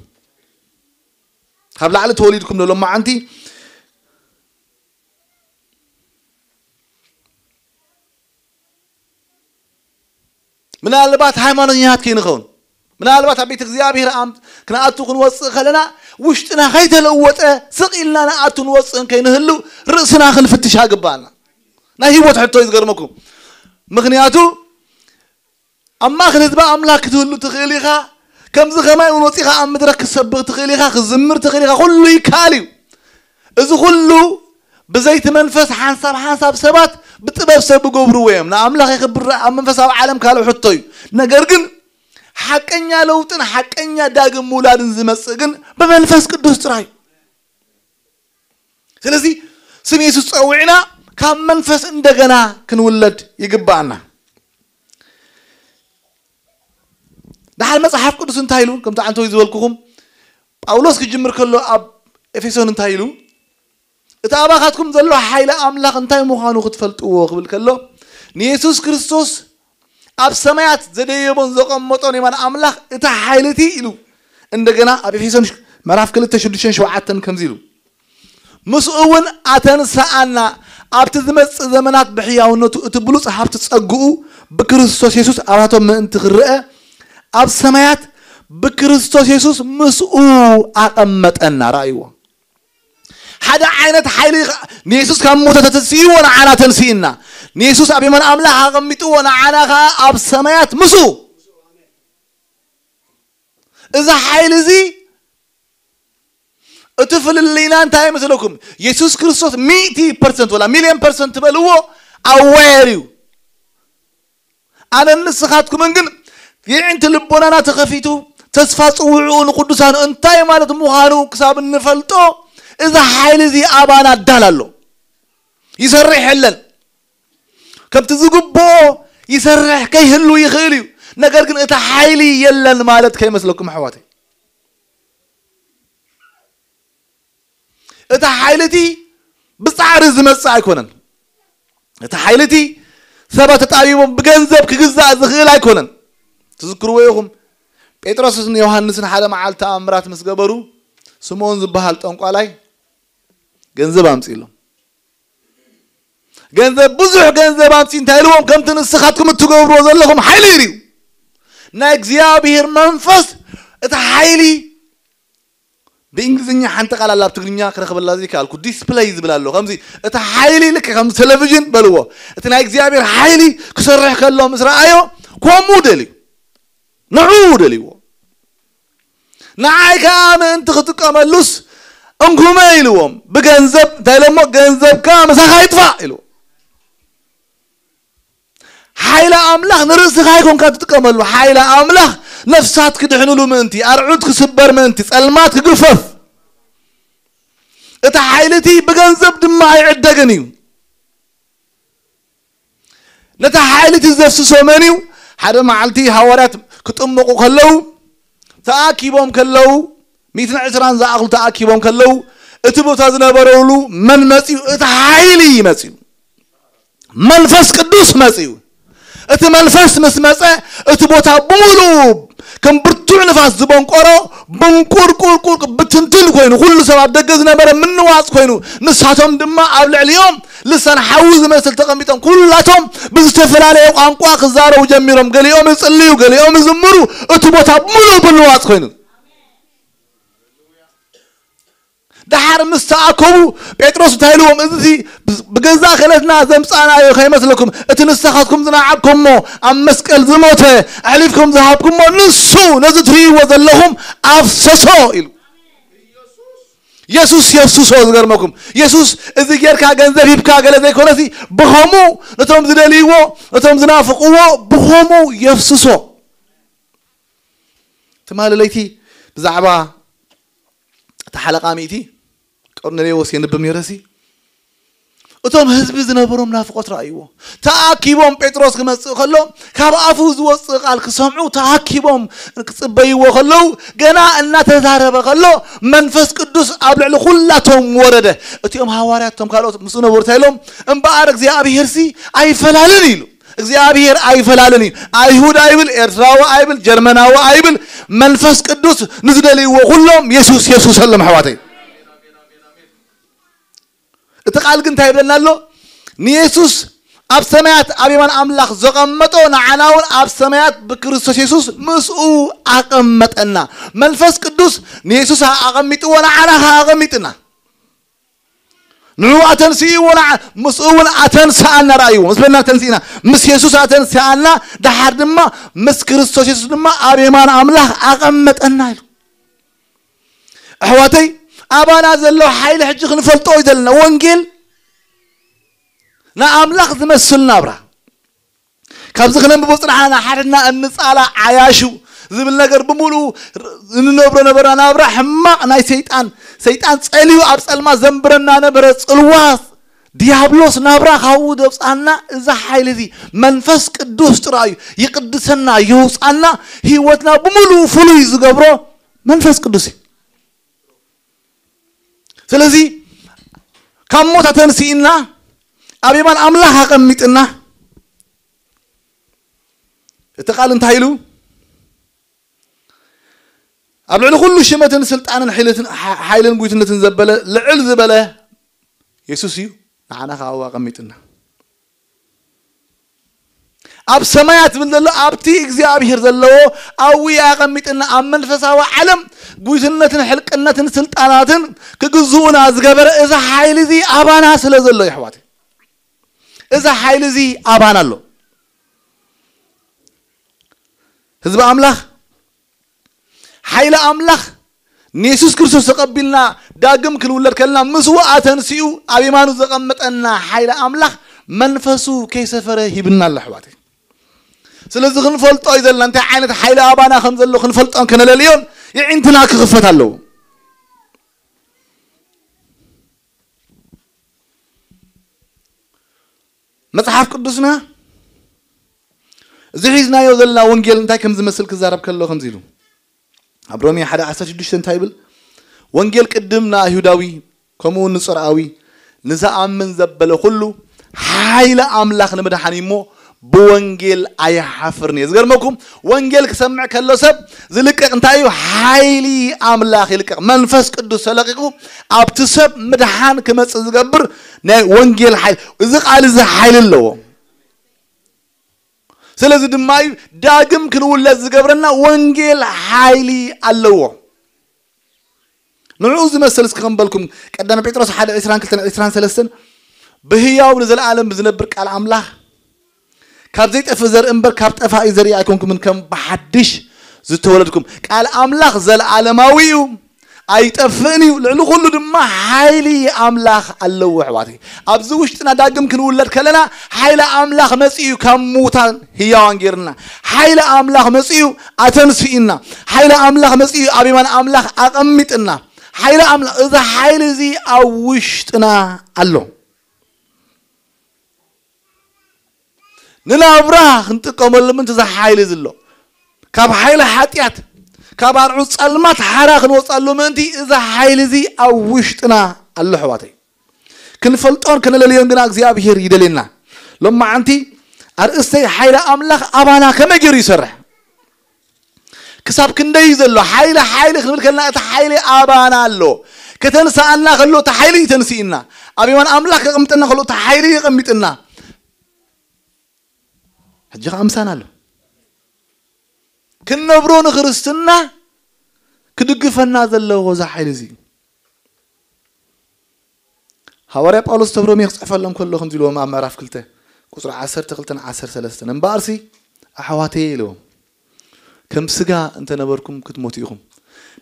ካብ ላዕሊ ተወሊድኩም ዶ? ሎማዓንቲ ምናልባት ሃይማኖተኛታት ከይንኸውን፣ ምናልባት ኣብ ቤት እግዚኣብሔር ኣም-፣ ክንኣቱ ክንወፅእ ከለና ውሽጥና ከይተለወጠ ስቕ ኢልና ንኣቱ ንወፅእን ከይንህሉ ርእስና ክንፍትሽ ግባኣና። ናይ ህይወት ሕቶ እዩ ዝገርመኩም። ምኽንያቱ ኣብ ማእከል ህዝቢ ኣምላኽ ክትህሉ ትኽእል ኢኻ። ከምዚ ከማይ እውን ወፂኻ ኣብ መድረክ ክትሰብኽ ትኽእል ኢኻ፣ ክትዝምር ትኽእል ኢኻ። ኩሉ ይከኣል እዩ። እዚ ኩሉ ብዘይቲ መንፈስ ሓንሳብ ሓንሳብ ሰባት ብጥበብ ሰብ ዝገብርዎ እዮም። ንኣምላኽ የኽብር ኣብ መንፈሳዊ ዓለም ካልእ ሕቶ እዩ። ነገር ግን ሓቀኛ ለውጥን ሓቀኛ ዳግም ምውላድን ዝመጽእ ግን ብመንፈስ ቅዱስ ጥራይ እዩ። ስለዚ ስም የሱስ ጸዊዕና ካብ መንፈስ እንደገና ክንውለድ ይግባኣና። ደሓር መጽሓፍ ቅዱስ እንታይ ኢሉ? ከምቲ ዓንተዊ ዝበልኩኹም ጳውሎስ ክጅምር ከሎ ኣብ ኤፌሶን እንታይ ኢሉ? እቲ ኣባኻትኩም ዘሎ ሓይሊ ኣምላኽ እንታይ ምዃኑ ክትፈልጥዎ ክብል ከሎ፣ ንየሱስ ክርስቶስ ኣብ ሰማያት ዘደየቦን ዘቐመጦን የማን ኣምላኽ እቲ ሓይሊ እቲ ኢሉ። እንደገና ኣብ ኤፌሶን ሽ-፣ ምዕራፍ ክልተ ሽዱሽተን ሸውዓተን ከምዚ ኢሉ፣ ምስኡ እውን ኣተንስኣና፣ ኣብቲ ዝመጽእ ዘመናት ብሕያውነቱ እቲ ብሉጽ ሃብቲ ጸግኡ ብክርስቶስ የሱስ ኣባቶም ምእንቲ ክረአ ኣብ ሰማያት ብክርስቶስ የሱስ ምስኡ ኣቐመጠና። ረኣይዎ። ሓደ ዓይነት ሓይሊ ኸ-፣ ንየሱስ ካብ ሞተ ተተንሲእዎ ንዓና ተንሲእና። ንየሱስ ኣብ የማን ኣምላኽ ኣቐሚጥዎ ንዓና ኸኣ ኣብ ሰማያት ምስኡ። እዚ ሓይሊ እዚ፣ እቲ ፍልልይና እንታይ ይመስለኩም? የሱስ ክርስቶስ ሚእቲ ፐርሰንት ወላ ሚልዮን ፐርሰንት ትበልዎ ኣዋየር እዩ። ኣነን ንስኻትኩምን ግን የዒንቲ ልቦናና ተኸፊቱ፣ ተስፋ ጽውዕኡ ንቅዱሳን እንታይ ማለት ምዃኑ ክሳብ እንፈልጦ፣ እዚ ሓይሊ እዚ ኣባና ኣዳል ኣሎ። ይሰርሕ የለን። ከምቲ ዝግብኦ ይሰርሕ ከይህሉ ይኽእል እዩ። ነገር ግን እቲ ሓይሊ የለን ማለት ከይመስለኩም ኣሕዋተይ። እቲ ሓይሊ እቲ ብጻዕሪ ዝመጽእ ኣይኮነን። እቲ ሓይሊ እቲ ሰባት ተጣቢቦም ብገንዘብ ክግዛእ ዝኽእል ኣይኮነን። ትዝክርዎ ኢኹም፣ ጴጥሮስን ዮሃንስን ሓደ መዓልቲ ተኣምራት ምስ ገበሩ፣ ስምዖን ዝበሃል ጠንቋላይ ገንዘብ ኣምጺእሎም። ገንዘብ፣ ብዙሕ ገንዘብ ኣምጺ እንታይ ኢልዎም? ከምቲ ንስኻትኩም እትገብርዎ ዘለኹም ሓይሊ እዩ። ናይ እግዚኣብሔር መንፈስ፣ እቲ ሓይሊ፣ ብእንግሊዝኛ ሓንቲ ቃል ኣላ፣ ኣብ ትግርኛ ክረኽበላ ዘይከኣልኩ፣ ዲስፕለይ ዝብል ኣሎ። ከምዚ እቲ ሓይሊ ልክ ከም ቴሌቪዥን በልዎ። እቲ ናይ እግዚኣብሔር ሓይሊ ክሰርሕ ከሎ ምስ ረኣዮ፣ ከምኡ ደልዩ፣ ንዕኡ ደልይዎ። ንዓይ ከኣ ምእንቲ ክጥቀመሉስ እንኩመ ኢልዎም። ብገንዘብ እንታይ ኢሎሞ? ገንዘብካ ምሳኻ ይጥፋእ ኢልዎ። ሓይሊ ኣምላኽ ንርእስኻ ኣይኮንካ ትጥቀመሉ። ሓይሊ ኣምላኽ ነፍሳት ክድሕንሉ ምእንቲ፣ ኣርዑት ክስበር ምእንቲ፣ ጸልማት ክግፈፍ፣ እቲ ሓይሊ እቲ ብገንዘብ ድማ ኣይዕደግን እዩ። ነቲ ሓይሊ እቲ ዘፍስሶ መን እዩ? ሓደ መዓልቲ ሃዋርያት ክጥምቑ ከለዉ፣ ተኣኪቦም ከለዉ፣ ሚእትን ዕስራን ዝኣኽሉ ተኣኪቦም ከለዉ፣ እቲ ቦታ ዝነበረሉ መን መጺኡ? እቲ ሓይሊ መጺኡ። መንፈስ ቅዱስ መጺኡ። እቲ መንፈስ ምስ መጸ፣ እቲ ቦታ ብምሉኡ ከም ብርቱዕ ንፋስ ዝበንቆሮ ብንቁርቁርቁር ብትንትን ኮይኑ፣ ኩሉ ሰብ ኣብ ደገ ዝነበረ ምንዋጽ ኮይኑ፣ ንሳቶም ድማ ኣብ ልዕሊኦም ልሳን ሓዊ ዝመስል ተቐሚጦም፣ ኩላቶም ብዝተፈላለየ ቋንቋ ክዛረቡ ጀሚሮም። ገሊኦም ይጽልዩ፣ ገሊኦም ይዝምሩ። እቲ ቦታ ብምሉኡ ብምንዋጽ ኮይኑ። ደሓር ምስ ተኣከቡ፣ ጴጥሮስ እንታይ ኢልዎም? "እዚ ብገዛእ ክእለትና ዘምጻእናዮ ከይመስለኩም፣ እቲ ንስኻትኩም ዝነዓቕኩሞ፣ ኣብ መስቀል ዝሞተ፣ ኣሕሊፍኩም ዝሃብኩሞ፣ ንሱ ነዚ ትርእይዎ ዘለኹም ኣፍሰሶ" ኢሉ። የሱስ የፍስሶ። ዝገርመኩም፣ የሱስ እዚ ጌርካ፣ ገንዘብ ሂብካ፣ ገለ ዘይኮነሲ፣ ብኸሙ ነቶም ዝደልይዎ፣ ነቶም ዝናፍቕዎ፣ ብኸሙ የፍስሶ። ትማሊ ለይቲ ብዛዕባ እቲ ሓለቓ ሚእቲ፣ ቆርኔሌዎስ የንብብ ነይረሲ፣ እቶም ህዝቢ ዝነበሮም ናፍቖት ረኣይዎ። ተኣኪቦም፣ ጴጥሮስ ክመጽእ ከሎ፣ ካብ ኣፉ ዝወጽእ ቃል ክሰምዑ ተኣኪቦም ክጽበይዎ ከለዉ፣ ገና እናተዛረበ ከሎ፣ መንፈስ ቅዱስ ኣብ ልዕሊ ኩላቶም ወረደ። እቲኦም ሃዋርያት፣ እቶም ካልኦት ምስኡ ነበሩ እንታይ ኢሎም? "እምበኣር እግዚኣብሄርሲ ኣይፈላለን" ኢሉ። እግዚኣብሄር ኣይፈላለን እዩ። ኣይሁድ ኣይብል፣ ኤርትራዊ ኣይብል፣ ጀርመናዊ ኣይብል፣ መንፈስ ቅዱስ ንዝደልይዎ ኩሎም የሱስ የሱስ ኣሎም፣ ኣሕዋተይ። እቲ ቃል ግን እንታይ ይብለና ኣሎ? ንየሱስ ኣብ ሰማያት ኣብ የማን ኣምላኽ ዘቐመጦ፣ ንዓና እውን ኣብ ሰማያት ብክርስቶስ የሱስ ምስኡ ኣቐመጠና። መንፈስ ቅዱስ ንየሱስ ኣቐሚጥዎ፣ ንዓና ኸኣ ኣቐሚጥና። ንዑ ኣተንስእዎ፣ ንዓ-፣ ምስኡ እውን ኣተንስኣና። ረኣይዎ፣ ምስ በና ተንስእና፣ ምስ የሱስ ኣተንስኣና፣ ደሓር ድማ ምስ ክርስቶስ የሱስ ድማ ኣብ የማን ኣምላኽ ኣቐመጠና ኢሉ። ኣሕዋተይ፣ ኣባና ዘሎ ሓይሊ ሕጂ ክንፈልጦ እዩ ዘለና። ወንጌል ንኣምላኽ ዝመስል ናብራ። ካብዚ ክነንብቦ ጽንሓና፣ ሓድና እንጻላ ዓያሹ ዝብል ነገር ብምሉኡ እንነብሮ ነበርና ናብራ ሕማቕ ናይ ሰይጣን፣ ሰይጣን ጸልዩ ኣብ ጸልማ ዘንብረና ነበረ ጽልዋ ዲያብሎስ ናብራ ካብኡ ዘውጽኣና እዚ ሓይሊ እዚ መንፈስ ቅዱስ ጥራይ እዩ። ይቅድሰና፣ የውጽኣና፣ ህይወትና ብምሉኡ ፍሉይ ዝገብሮ መንፈስ ቅዱስ እዩ። ስለዚ ካብ ሞት ኣተንስእና ኣብ የማን ኣምላኽ ኣቐሚጥና። እቲ ቃል እንታይ ኢሉ? ኣብ ልዕሊ ኩሉ ሽመትን ስልጣንን ሓይልትን፣ ሓ-፣ ሓይልን ጉይትነትን ዘበለ ልዕል ዝበለ የሱስ እዩ፣ ንዓና ከዓ ኣብኡ ኣቐሚጥና። ኣብ ሰማያት ዝብል ዘሎ ኣብቲ እግዚኣብሔር ዘለዎ ኣብኡ እዩ ኣቐሚጥና። ኣብ መንፈሳዊ ዓለም ጉይትነትን ሕልቅነትን ስልጣናትን ክግዝኡና ዝገበረ እዚ ሓይሊ እዚ ኣባና ስለ ዘሎ እዩ፣ ኣሕዋተይ። እዚ ሓይሊ እዚ ኣባና ኣሎ። ህዝቢ ኣምላኽ፣ ሓይሊ ኣምላኽ ንየሱስ ክርስቶስ ተቐቢልና ዳግም ክንውለድ ከለና ምስኡ ኣተንሲኡ ኣብ የማኑ ዘቐመጠና ሓይሊ ኣምላኽ መንፈሱ ከይሰፈረ ሂብና ኣሎ፣ ኣሕዋተይ። ስለዚ ክንፈልጦ እዩ ዘለና፣ እንታይ ዓይነት ሓይሊ ኣባና ከም ዘሎ ክንፈልጦን ከነለልዮን የዒንትና ክኽፈት ኣለዎ። መጽሓፍ ቅዱስና እዚ ሒዝናዮ ዘለና ወንጌል እንታይ ከም ዝመስል ክዛረብ ከሎ ከምዚ ኢሉ፣ ኣብ ሮሜ ሓደ ዓሰርተ ሽዱሽተ እንታይ ይብል? ወንጌል ቅድም ንኣይሁዳዊ፣ ከምኡ እውን ንጽርኣዊ ንዝኣምን ዘበለ ኩሉ ሓይሊ ኣምላኽ ንምድሓን እዩ እሞ ብወንጌል ኣይሓፍርን እየ። ዝገርመኩም፣ ወንጌል ክሰምዕ ከሎ ሰብ ዝልቀቕ እንታይ እዩ? ሓይሊ ኣምላኽ ይልቀቕ። መንፈስ ቅዱስ ተለቂቑ ኣብቲ ሰብ ምድሓን ክመጽእ ዝገብር ናይ ወንጌል ሓይሊ። እዚ ቃል እዚ ሓይሊ ኣለዎ። ስለዚ ድማ እዩ ዳግም ክንውለድ ዝገብረና ወንጌል ሓይሊ ኣለዎ። ንዕኡ ዝመስል እስኪ ከም በልኩም፣ ቀዳማይ ጴጥሮስ ሓደ ዕስራን ክልተን ዕስራን ሰለስተን፣ ብህያው ንዘለኣለም ብዝነብር ቃል ኣምላኽ ካብ ዘይጠፍእ ዘርኢ እምበር ካብ ጠፋኢ ዘርኢ ኣይኮንኩምን፣ ከም ብሓድሽ ዝተወለድኩም። ቃል ኣምላኽ ዘለኣለማዊ እዩ፣ ኣይጠፍእን እዩ። ልዕሊ ኩሉ ድማ ሓይሊ ኣምላኽ ኣለዎ ኣሕዋተይ። ኣብዚ ውሽጥና ዳግም ክንውለድ ከለና ሓይሊ ኣምላኽ መጺኡ ካብ ምዉታን ህያዋን ጌርና። ሓይሊ ኣምላኽ መጺኡ ኣተንስኢና። ሓይሊ ኣምላኽ መጺኡ ኣብ የማን ኣምላኽ ኣቐሚጥና። ሓይሊ ኣምላኽ፣ እዚ ሓይሊ እዚ ኣብ ውሽጥና ኣሎ። ንናብራ ክንጥቀመሉ ምእንቲ እዚ ሓይሊ እዚ ኣሎ። ካብ ሓይሊ ሓጢኣት፣ ካብ ኣርዑት ጸልማት ሓራ ክንወጻሉ ምእንቲ እዚ ሓይሊ እዚ ኣብ ውሽጥና ኣሎ ኣሕዋተይ። ክንፈልጦን ከነለልዮን ግና እግዚኣብሄር ይደልየና። ሎማዓንቲ ኣርእስተይ ሓይሊ ኣምላኽ ኣባና ከመይ ገይሩ ይሰርሕ? ክሳብ ክንደይ እዩ ዘሎ? ሓይሊ፣ ሓይሊ ክንብል ከለና እቲ ሓይሊ ኣባና ኣሎ። ከተንስኣና ከሎ እቲ ሓይሊ እዩ ተንስእና። ኣብ የማን ኣምላኽ ከቐምጠና ከሎ እቲ ሓይሊ እዩ የቐሚጥና። ሕጂ ኸኣ ምሳና ኣሎ። ክንነብሮ ንክርስትና ክድግፈና ዘለዎ እዚ ሓይሊ እዚ እዩ። ሃዋርያ ጳውሎስ ተብ ሮሜ ክጽሕፈሎም ከሎ ከምዚ ኢልዎም ኣብ ምዕራፍ ክልተ ቁጽሪ ዓሰርተ ክልተን ዓሰርተ ሰለስተን፣ እምበኣርሲ ኣሕዋተየ ኢልዎም፣ ከም ስጋ እንተነበርኩም ክትሞቱ ኢኹም።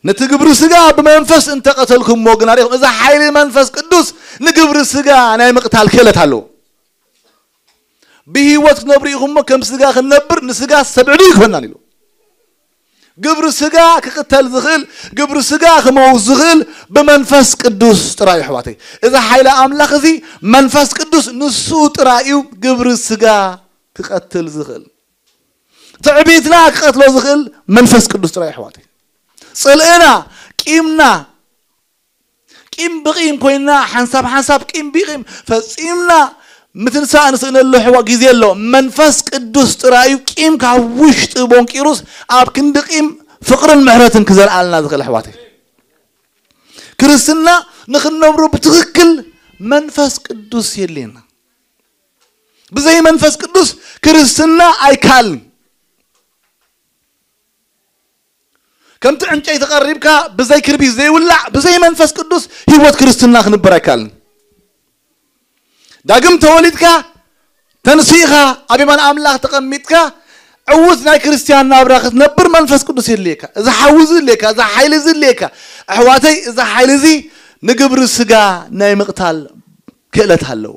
ነቲ ግብሪ ስጋ ብመንፈስ እንተቐተልኩምዎ ግና ርኢኹም። እዚ ሓይሊ መንፈስ ቅዱስ ንግብሪ ስጋ ናይ ምቕታል ክእለት ኣለዎ። ብህይወት ክትነብሩ ኢኹም እሞ ከም ስጋ ክንነብር ንስጋ ሰብዕዱ ይኮናን ኢሉ። ግብሪ ስጋ ክቕተል ዝኽእል፣ ግብሪ ስጋ ክመውት ዝኽእል ብመንፈስ ቅዱስ ጥራይ እዩ ኣሕዋተይ። እዚ ሓይሊ ኣምላኽ እዚ መንፈስ ቅዱስ ንሱ ጥራይ እዩ ግብሪ ስጋ ክቐትል ዝኽእል። ትዕቢትና ክቐትሎ ዝኽእል መንፈስ ቅዱስ ጥራይ እዩ ኣሕዋተይ። ጽልእና፣ ቂምና፣ ቂም ብቂም ኮይና፣ ሓንሳብ ሓንሳብ ቂም ብቂም ፈጺምና ምትንሳእ ንስእነሉ ኣሕዋ ግዜ ኣሎ። መንፈስ ቅዱስ ጥራይ እዩ ቂም ካብ ውሽጢ ቦንቂሩስ ኣብ ክንዲ ቂም ፍቕርን ምሕረትን ክዘርኣልና ዝኽእል ኣሕዋተይ። ክርስትና ንኽንነብሮ ብትኽክል መንፈስ ቅዱስ የድልየና። ብዘይ መንፈስ ቅዱስ ክርስትና ኣይካልን። ከምቲ ዕንጨይቲ ቀሪብካ ብዘይ ክርቢት ዘይውላዕ፣ ብዘይ መንፈስ ቅዱስ ህይወት ክርስትና ክንበር ኣይካልን። ዳግም ተወሊድካ፣ ተንሲእኻ፣ ኣብ የማን ኣምላኽ ተቐሚጥካ፣ ዕዉት ናይ ክርስትያን ናብራ ክትነብር መንፈስ ቅዱስ የድልየካ። እዚ ሓዊ እዚ የድልየካ፣ እዚ ሓይሊ እዚ የድልየካ። ኣሕዋተይ፣ እዚ ሓይሊ እዚ ንግብሪ ስጋ ናይ ምቕታል ክእለት ኣለዎ።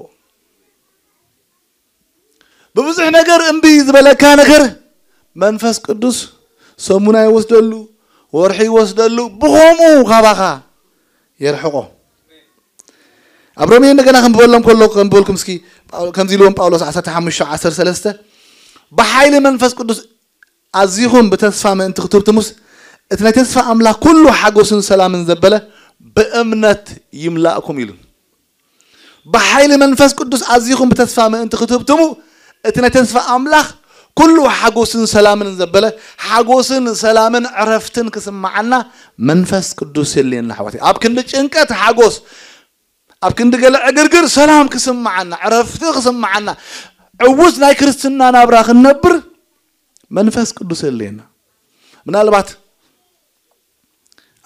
ብብዙሕ ነገር እምቢ ዝበለካ ነገር መንፈስ ቅዱስ ሰሙና ይወስደሉ፣ ወርሒ ይወስደሉ፣ ብኸምኡ ካባኻ የርሕቆ። ኣብ ሮሜ እንደገና ከንብበሎም ከሎ፣ ከንብበልኩም እስኪ፣ ጳው-፣ ከምዚ ኢልዎም ጳውሎስ ዓሰርተ ሓሙሽተ ዓሰርተ ሰለስተ፣ "ብሓይሊ መንፈስ ቅዱስ ኣዚኹም ብተስፋ ምእንቲ ክትብትሙስ፣ እቲ ናይ ተስፋ ኣምላኽ ኩሉ ሓጎስን ሰላምን ዘበለ ብእምነት ይምላእኩም" ኢሉ። ብሓይሊ መንፈስ ቅዱስ ኣዚኹም ብተስፋ ምእንቲ ክትብትሙ፣ እቲ ናይ ተስፋ ኣምላኽ ኩሉ ሓጎስን ሰላምን ዘበለ፣ ሓጎስን ሰላምን ዕረፍትን ክስምዓና መንፈስ ቅዱስ የድልየና ኣሕዋተይ። ኣብ ክንዲ ጭንቀት ሓጎስ፣ ኣብ ክንዲ ገለ ዕግርግር ሰላም ክስምዓና፣ ዕረፍቲ ክስምዓና፣ ዕዉት ናይ ክርስትና ናብራ ክንነብር መንፈስ ቅዱስ የድልየና። ምናልባት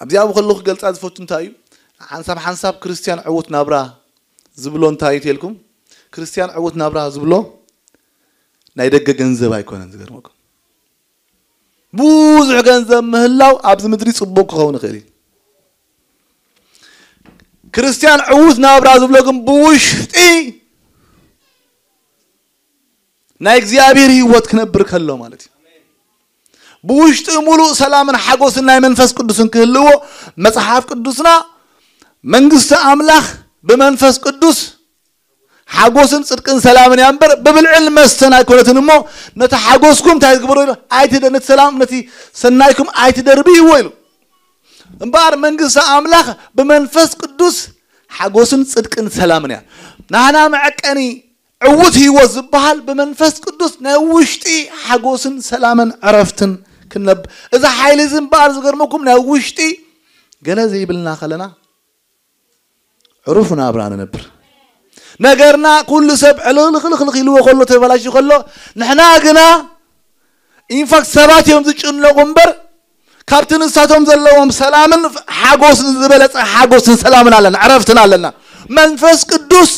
ኣብዚኣ ከለኹ ክገልጻ ዝፈቱ እንታይ እዩ? ሓንሳብ ሓንሳብ ክርስትያን ዕዉት ናብራ ዝብሎ እንታይ እዩ ተልኩም? ክርስትያን ዕዉት ናብራ ዝብሎ ናይ ደገ ገንዘብ ኣይኮነን። ዝገርመኩም፣ ብዙሕ ገንዘብ ምህላው ኣብዚ ምድሪ ጽቡቕ ክኸውን ይኽእል እዩ። ክርስትያን ዕዉት ናብራ ዝብሎ ግን ብውሽጢ ናይ እግዚኣብሔር ህይወት ክነብር ከሎ ማለት እዩ። ብውሽጢ ሙሉእ ሰላምን ሓጎስን ናይ መንፈስ ቅዱስን ክህልዎ፣ መጽሓፍ ቅዱስና፣ "መንግስቲ ኣምላኽ ብመንፈስ ቅዱስ ሓጎስን ጽድቅን ሰላምን እያ እምበር፣ ብብልዕን መስተን ኣይኮነትን እሞ፣ ነቲ ሓጎስኩም እንታይ ትግበሩ?" ኢሉ፣ "ኣይትደ-፣ ነቲ ሰላም፣ ነቲ ሰናይኩም ኣይትደርብይዎ" ኢሉ። እምበኣር መንግስቲ ኣምላኽ ብመንፈስ ቅዱስ ሓጎስን ጽድቅን ሰላምን እያ። ናህና መዐቀኒ ዕዉት ህይወት ዝበሃል ብመንፈስ ቅዱስ ናይ ውሽጢ ሓጎስን ሰላምን ዕረፍትን ክነብ፣ እዚ ሓይሊ እዚ እምበኣር ዝገርመኩም ናይ ውሽጢ ገለ ዘይብልና ከለና ዕሩፍ ናብራ ንነብር። ነገርና ኩሉ ሰብ ዕልኽልኽልኽ ኢልዎ ከሎ፣ ተበላሽዩ ከሎ፣ ንሕና ግና ኢንፋክት ሰባት እዮም ዝጭነቑ እምበር ካብቲ ንሳቶም ዘለዎም ሰላምን ሓጎስን ዝበለጸ ሓጎስን ሰላምን ኣለና፣ ዕረፍትን ኣለና። መንፈስ ቅዱስ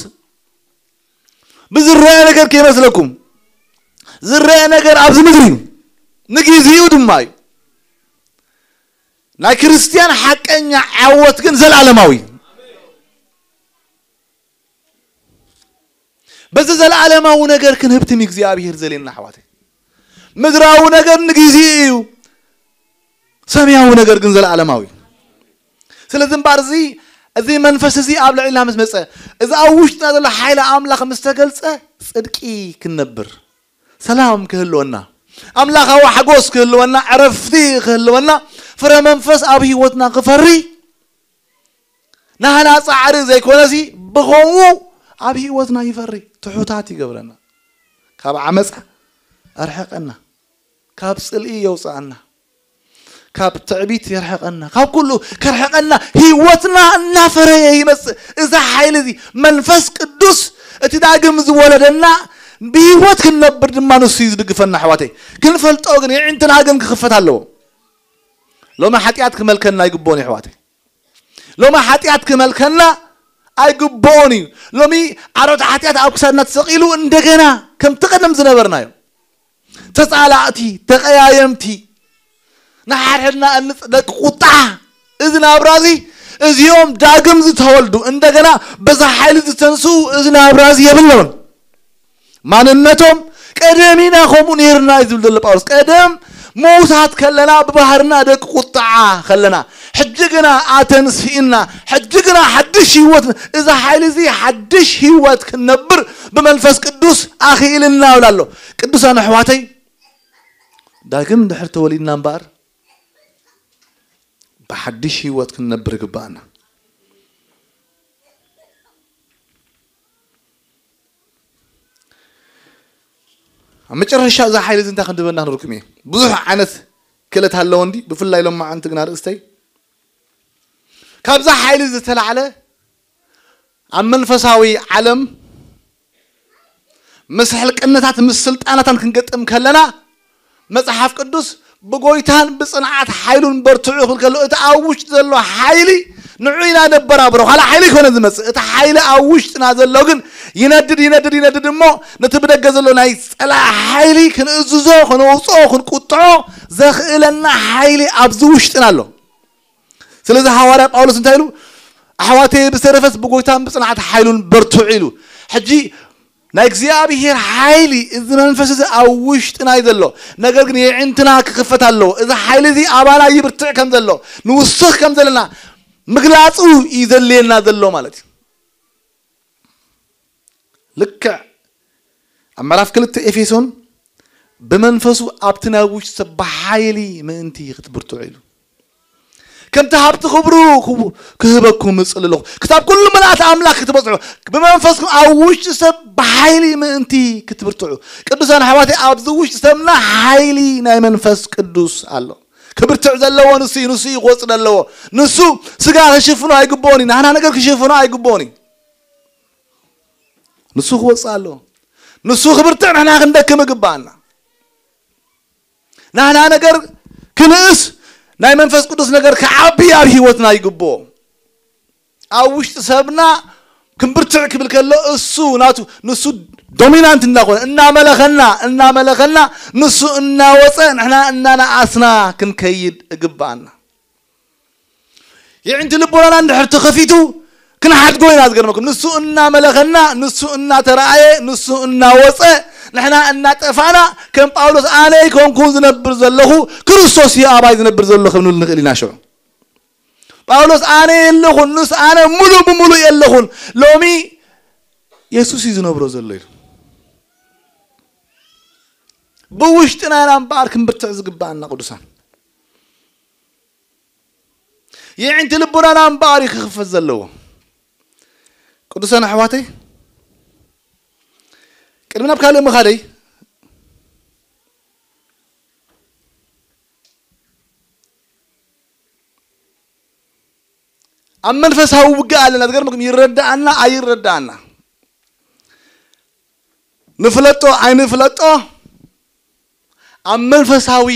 ብዝረአ ነገር ከይመስለኩም፣ ዝረአ ነገር ኣብዚ ምድሪ እዩ፣ ንጊዜኡ ድማ እዩ። ናይ ክርስትያን ሓቀኛ ዓወት ግን ዘለዓለማዊ እዩ። በዚ ዘለዓለማዊ ነገር ክንህብትም እግዚኣብሔር ዘልየና ኣሕዋተይ። ምድራዊ ነገር ንጊዜ እዩ፣ ሰማያዊ ነገር ግን ዘለዓለማዊ እዩ። ስለዚ እምበኣር እዚ፣ እዚ መንፈስ እዚ ኣብ ልዕልና ምስ መጸ፣ እዚ ኣብ ውሽጥና ዘሎ ሓይሊ ኣምላኽ ምስ ተገልጸ፣ ጽድቂ ክንነብር፣ ሰላም ክህልወና፣ ኣምላኻዊ ሓጎስ ክህልወና፣ ዕረፍቲ ክህልወና፣ ፍረ መንፈስ ኣብ ህይወትና ክፈሪ፣ ናህና ጻዕሪ ዘይኮነሲ ብኸምኡ ኣብ ህይወትና ይፈሪ፣ ትሑታት ይገብረና፣ ካብ ዓመጻ ኣርሕቀና፣ ካብ ጽልኢ የውጽኣና፣ ካብ ትዕቢት የርሕቀና፣ ካብ ኩሉ ከርሕቀና፣ ህይወትና እናፈረየ ይመጽእ። እዚ ሓይሊ እዚ መንፈስ ቅዱስ እቲ ዳግም ዝወለደና ብህይወት ክንነብር ድማ ንሱ እዩ ዝድግፈና ኣሕዋተይ። ክንፈልጦ ግን የዒንትና ግን ክኽፈት ኣለዎ። ሎሚ ሓጢኣት ክመልከና ኣይግብኦን እዩ ኣሕዋተይ። ሎሚ ሓጢኣት ክመልከና ኣይግብኦን እዩ። ሎሚ ዓሮት ሓጢኣት ኣብ ክሳድና ተሰቒሉ እንደገና ከምቲ ቀደም ዝነበርናዮ ተጻላእቲ፣ ተቐያየምቲ፣ ንሓድሕድና እንጽ-፣ ደቂ ቁጣ፣ እዚ ናብራ እዚ እዚኦም ዳግም ዝተወልዱ እንደገና በዛ ሓይሊ ዝተንስኡ እዚ ናብራ እዚ የብሎምን። ማንነቶም ቀደም ኢና ከምኡ ነይርና እዩ ዝብል ዘሎ ጳውሎስ። ቀደም ምዉታት ከለና ብባህርና ደቂ ቁጥዓ ከለና፣ ሕጂ ግና ኣተንስእና፣ ሕጂ ግና ሓድሽ ህይወት፣ እዚ ሓይሊ እዚ ሓድሽ ህይወት ክንነብር ብመንፈስ ቅዱስ ኣኽኢልና ይብል ኣሎ። ቅዱሳን ኣሕዋተይ፣ ዳግም ድሕር ተወሊድና እምበኣር ብሓድሽ ህይወት ክንነብር ይግባኣና። ኣብ መጨረሻ እዛ ሓይሊ እዚ እንታይ ክንድበና ክንርኩም እየ። ብዙሕ ዓይነት ክእለት ኣለዎ እንዲ፣ ብፍላይ ሎማዓንቲ ግን ኣርእስተይ ካብዛ ሓይሊ ዝተላዕለ ኣብ መንፈሳዊ ዓለም ምስ ሕልቅነታት ምስ ስልጣናታን ክንገጥም ከለና መጽሓፍ ቅዱስ ብጎይታን ብጽንዓት ሓይሉን በርትዑ ክብል ከሎ እቲ ኣብ ውሽጢ ዘሎ ሓይሊ ንዑ ኢና ነበራብሮ። ካልእ ሓይሊ ኣይኮነን ዝመጽእ። እቲ ሓይሊ ኣብ ውሽጥና ዘሎ ግን ይነድድ ይነድድ ይነድድ እሞ ነቲ ብደገ ዘሎ ናይ ጸላኢ ሓይሊ ክንእዝዞ፣ ከነውጽኦ፣ ክንቁጥዖ ዘኽእለና ሓይሊ ኣብዚ ውሽጥና ኣሎ። ስለዚ ሃዋርያ ጳውሎስ እንታይ ኢሉ? ኣሕዋተይ ብሰረፈስ ብጎይታን ብጽንዓት ሓይሉን በርትዑ ኢሉ። ሕጂ ናይ እግዚኣብሔር ሓይሊ እዚ መንፈስ እዚ ኣብ ውሽጥና እዩ ዘሎ። ነገር ግን የዒንትና ክኽፈት ኣለዎ። እዚ ሓይሊ እዚ ኣባና ይብርትዕ ከም ዘሎ፣ ንውስኽ ከም ዘለና ምግላጹ እዩ ዘድልየና ዘሎ ማለት እዩ። ልክዕ ኣብ ምዕራፍ ክልተ ኤፌሶን ብመንፈሱ ኣብቲ ናይ ውሽጢ ሰብ ብሓይሊ ምእንቲ ክትብርትዑ ኢሉ። ከምቲ ሃብቲ ክብሩ ክቡ-፣ ክህበኩም እጽሊ ኣለኹ። ክሳብ ኩሉ ምልኣት ኣምላኽ ክትበጽሑ፣ ብመንፈስኩም ኣብ ውሽጢ ሰብ ብሓይሊ ምእንቲ ክትብርትዑ። ቅዱሳን ኣሕዋተይ፣ ኣብዚ ውሽጢ ሰብና ሓይሊ ናይ መንፈስ ቅዱስ ኣሎ። ክብርትዕ ዘለዎ ንሱ እዩ፣ ንሱ እዩ ክወጽእ ዘለዎ። ንሱ ስጋ ክሽፍኖ ኣይግብኦን እዩ፣ ናህና ነገር ክሽፍኖ ኣይግብኦን እዩ። ንሱ ክወጽእ ኣለዎ። ንሱ ክብርትዕ ንሕና ክንደክም ይግባኣና። ናህና ነገር ክንእስ ናይ መንፈስ ቅዱስ ነገር ክዓቢ ኣብ ህይወትና ይግብኦ። ኣብ ውሽጢ ሰብና ክንብርትዕ ክብል ከሎ እሱ ናቱ ንሱ ዶሚናንት እናኾነ እናመለኸና እናመለኸና ንሱ እናወፀ ንሕና እናነኣስና ክንከይድ እግባኣና። የዒንቲ ልቦናና እንድሕር ተኸፊቱ ክንሓድጎ ኢና። ዝገርመኩም ንሱ እናመለኸና ንሱ እናተረኣየ ንሱ እናወፀ ንሕና እናጠፋና ከም ጳውሎስ ኣነ ኣይኮንኩን ዝነብር ዘለኹ ክርስቶስ እዩ ኣባይ ዝነብር ዘሎ ክንብል ንኽእል ኢና። ሽዑ ጳውሎስ ኣነ የለኹን ንስ ኣነ ሙሉ ብሙሉ የለኹን ሎሚ የሱስ እዩ ዝነብሮ ዘሎ ኢሉ። ብውሽጥና ኢና እምበኣር ክንብርትዕ ዝግባኣና ቅዱሳን። የዒንቲ ልቦናና እምበኣር እዩ ክኽፈት ዘለዎ። ቅዱሳን ኣሕዋተይ፣ ቅድሚ ናብ ካልእ ምኻደይ፣ ኣብ መንፈሳዊ ውግእ ኣለና። ዝገርመኩም፣ ይረዳኣና ኣይረዳኣና፣ ንፍለጦ ኣይንፍለጦ፣ ኣብ መንፈሳዊ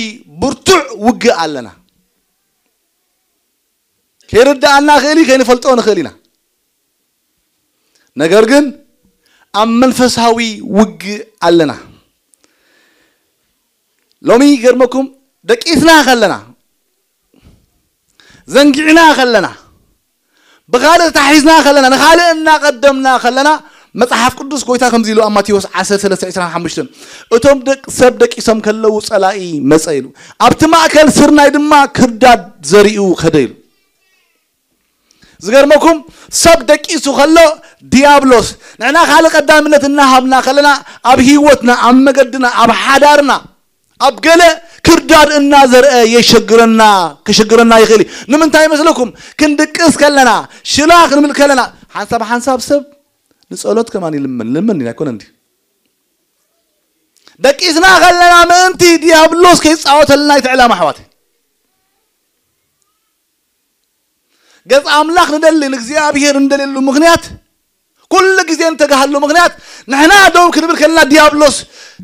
ብርቱዕ ውግእ ኣለና። ከይርዳኣና ክእል እዩ፣ ከይንፈልጦ ንኽእል ኢና። ነገር ግን ኣብ መንፈሳዊ ውግእ ኣለና። ሎሚ ይገርመኩም፣ ደቂስና ከለና፣ ዘንጊዕና ከለና፣ ብኻልእ ተታሒዝና ከለና፣ ንኻልእ እናቐደምና ከለና፣ መጽሓፍ ቅዱስ ጎይታ ከምዚ ኢሉ ኣብ ማቴዎስ ዓሰርተ ሰለስተ ዕስራን ሓሙሽተን፣ "እቶም ደቂ ሰብ ደቂሶም ከለዉ ጸላኢ መጸ" ኢሉ። "ኣብቲ ማእከል ስርናይ ድማ ክርዳድ ዘሪኡ ከደ" ኢሉ። ዝገርመኩም፣ ሰብ ደቂሱ ከሎ ዲያብሎስ፣ ንሕና ካልእ ቀዳምነት እናሃብና ከለና፣ ኣብ ህይወትና፣ ኣብ መገድና፣ ኣብ ሓዳርና፣ ኣብ ገለ ክርዳድ እናዘርአ የሸግረና፣ ክሽግረና ይኽእል እዩ። ንምንታይ ይመስለኩም? ክንድቅስ ከለና፣ ሽላ ክንብል ከለና፣ ሓንሳብ ሓንሳብ ሰብ ንጸሎት ከማን ይልምን፣ ልምን ኣይኮነን ድዩ? ደቂስና ከለና ምእንቲ ዲያብሎስ ከይጻወተልና እቲ ዕላማ፣ ኣሕዋት። ገጽ ኣምላኽ ንደሊ፣ ንእግዚኣብሔር እንደልየሉ ምኽንያት፣ ኩሉ ግዜ እንተጋሃሉ ምኽንያት፣ ንሕና ደው ክንብል ከለና ዲያብሎስ፣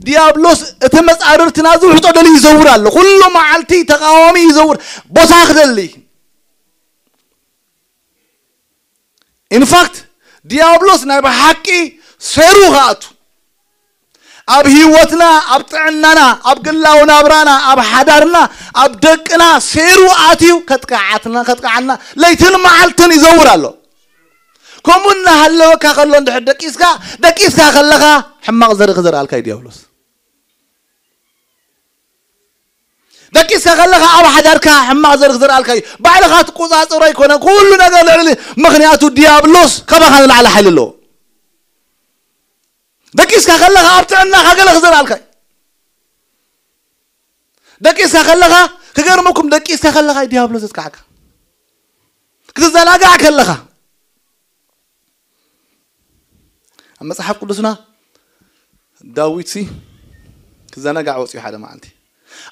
ዲያብሎስ እቲ መጻርርትና ዝውሕጦ ደልዩ ይዘውር ኣሎ። ኩሉ መዓልቲ ተቃዋሚ ይዘውር፣ ቦታ ክደሊ። ኢንፋክት፣ ዲያብሎስ ናይ ብሓቂ ሰይሩ ክኣቱ፣ ኣብ ህይወትና፣ ኣብ ጥዕናና፣ ኣብ ግላዊ ናብራና፣ ኣብ ሓዳርና፣ ኣብ ደቅና ሰይሩ ኣትዩ ከጥቃዓትና፣ ከጥቃዓና ለይትን መዓልትን ይዘውር ኣሎ። ከምኡ እናሃለወካ ከሎ እንድሕር ደቂስካ፣ ደቂስካ ከለኻ ሕማቕ ዘርኢ ክዘርኣልካ እዩ ዲያብሎስ። ደቂስካ ከለኻ ኣብ ሓዳርካ ሕማቕ ዘርኢ ክዘርኣልካ እዩ። ባዕልኻ ትቆጻጸሮ ኣይኮነ፣ ኩሉ ነገር ልዕሊ፣ ምኽንያቱ ዲያብሎስ ካባኻ ንላዕሊ ሓይሊ ኣለዎ። ደቂስካ ከለኻ ኣብ ጥዕናኻ ገለ ክዘርኣልካ እዩ። ደቂስካ ከለኻ፣ ክገርመኩም፣ ደቂስካ ከለኻ እዩ ዲያብሎስ ዘጥቃዕካ። ክትዘናጋዕ ከለኻ። ኣብ መጽሓፍ ቅዱስና ዳዊትሲ ክዘናጋዕ ወጽዩ ሓደ መዓልቲ።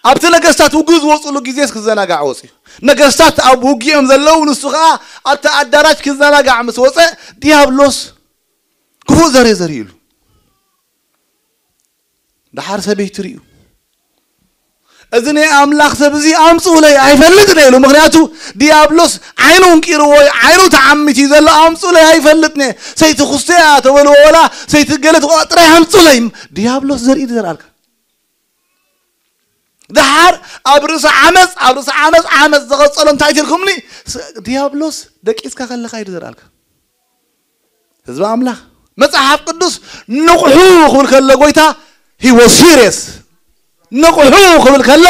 ኣብቲ ነገስታት ውግእ ዝወጽሉ ግዜስ ክዘናጋዕ ወጽዩ። ነገስታት ኣብ ውግኦም ዘለዉ፣ ንሱ ኸኣ ኣብቲ ኣዳራሽ ክዘናጋዕ ምስ ወጸ፣ ዲያብሎስ ክፉእ ዘሬ ዘሪእሉ። ደሓር ሰበይቱ ርእዩ፣ "እዚ ናይ ኣምላኽ ሰብ እዚ ኣምጽኡለይ ኣይፈልጥን" ኢሉ። ምኽንያቱ ዲያብሎስ ዓይኑ እንቂርዎ፣ ዓይኑ ተዓሚቱ እዩ ዘሎ። "ኣምጽኡለይ ኣይፈልጥን፣ ሰይቲ ክስቶ እያ ተበልዎ፣ ወላ ሰይቲ ገለ ትቆ-፣ ጥራይ ኣምጽኡለይ።" ዲያብሎስ ዘርኢ እዩ ዘርኣልካ። ደሓር ኣብ ርእሲ ዓመጽ፣ ኣብ ርእሲ ዓመጽ፣ ዓመጽ ዝቐጸሎ እንታይ ትልኩምኒ? ስ-፣ ዲያብሎስ ደቂስካ ከለኻ እዩ ዘርኣልካ። ህዝቢ ኣምላኽ፣ መጽሓፍ ቅዱስ ንቕሑ ክብል ከሎ ጎይታ፣ he was serious። ንቕሑ ክብል ከሎ፣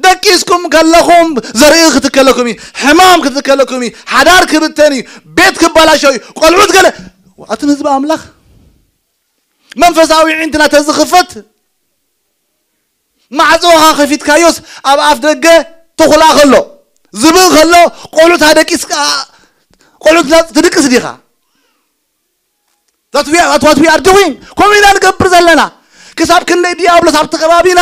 ደቂስኩም ከለኹም ዘርኢ ክትከለኩም እዩ፣ ሕማም ክትከለኩም እዩ፣ ሓዳር ክብተን እዩ፣ ቤት ክበላሾ እዩ፣ ቆልዑት ገለ። ኣቱም ህዝቢ ኣምላኽ፣ መንፈሳዊ ዒንትና ተዝኽፈት፣ ማዕጾኻ ከፊትካዮስ ኣብ ኣፍ ደገ ተኹላ ከሎ፣ ዝብኢ ከሎ፣ ቆልዑት ኣደቂስካ፣ ቆልዑት ትድቅስ ዲኻ? That we are, that what we are doing። ከምኡ ኢና ንገብር ዘለና። ክሳብ ክንደይ ዲያብሎስ ኣብቲ ከባቢና፣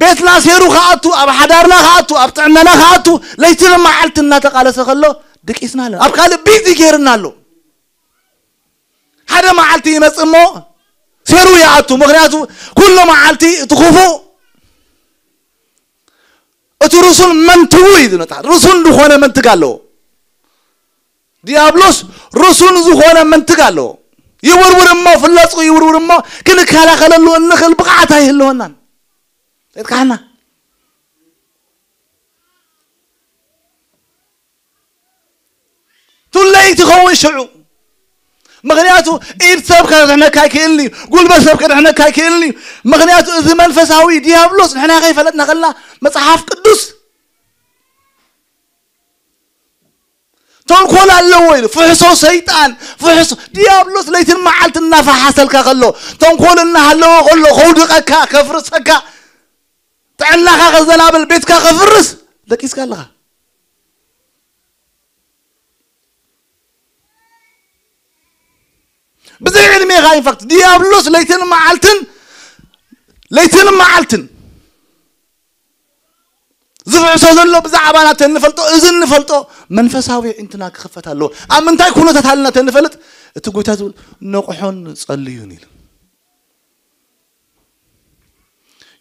ቤትና ሴሩ ክኣቱ፣ ኣብ ሓዳርና ክኣቱ፣ ኣብ ጥዕናና ክኣቱ፣ ለይትን መዓልትን እናተቃለሰ ከሎ፣ ድቂስና ኣለና። ኣብ ካልእ ቢዚ ጌርና ኣሎ። ሓደ መዓልቲ ይመጽእ እሞ ሴሩ ይኣቱ። ምኽንያቱ ኩሉ መዓልቲ እቲ ክፉእ፣ እቲ ርሱን መንትጉ እዩ ዝመጽእ። ርሱን ዝኾነ መንትግ ኣለዎ። ዲያብሎስ ርሱን ዝኾነ መንትግ ኣለዎ። ይውርውር እሞ፣ ፍለጹ ይውርውር እሞ፣ ክንከላኸለሉ እንኽእል ብቕዓት ኣይህልወናን። የጥቃዕና። ቱለይ ትኸውን ሽዑ። ምኽንያቱ ኢድ ሰብ ከድሕነካ ኣይክእልን እዩ። ጉልበት ሰብ ከድሕነካ ኣይክእልን እዩ። ምኽንያቱ እዚ መንፈሳዊ ዲያብሎስ ንሕና ከይፈለጥና ከለና መጽሓፍ ቅዱስ ተንኮል ኣለዎ ኢሉ። ፍሕሶ ሰይጣን፣ ፍሕሶ ዲያብሎስ ለይትን መዓልቲ እናፈሓሰልካ ከሎ፣ ተንኮል እናሃለዎ ከሎ፣ ከውድቐካ፣ ከፍርሰካ፣ ጥዕናኻ ከዘናብል፣ ቤትካ ከፍርስ ደቂስካ ኣለኻ። ብዘይ ዕድሜኻ ኢንፋክት ዲያብሎስ ለይትን መዓልትን ለይትን መዓልትን ዝፍሕሶ ዘሎ ብዛዕባና ተንፈልጦ፣ እዚ እንፈልጦ መንፈሳዊ ኣዒንትና ክኽፈት ኣለዎ። ኣብ ምንታይ ኩነታት ኣለና ተንፈልጥ፣ እቲ ጎይታ ዝብል፣ "ንቕሖን ጸልዩን" ኢሉ።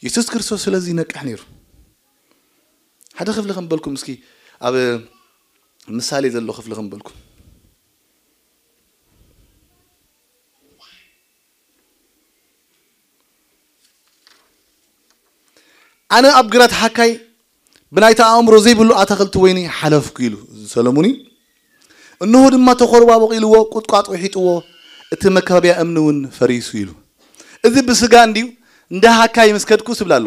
የሱስ ክርስቶስ ስለዚ ይነቅሕ ነይሩ። ሓደ ክፍሊ ክንበልኩም እስኪ፣ ኣብ ምሳሌ ዘሎ ክፍሊ ክንበልኩም። ኣነ ኣብ ግራት ሓካይ ብናይታ ኣእምሮ ዘይብሉ ኣታኽልቲ ወይኒ ሓለፍኩ ኢሉ ሰለሙን እዩ። እንሆ ድማ ተኾርባ በቂልዎ፣ ቁጥቋጥ ውሒጥዎ፣ እቲ መካበብያ እምኒ እውን ፈሪሱ ኢሉ። እዚ ብስጋ እንድዩ፣ እንደ ሓካይ ምስ ከድኩ ስብል ኣሎ።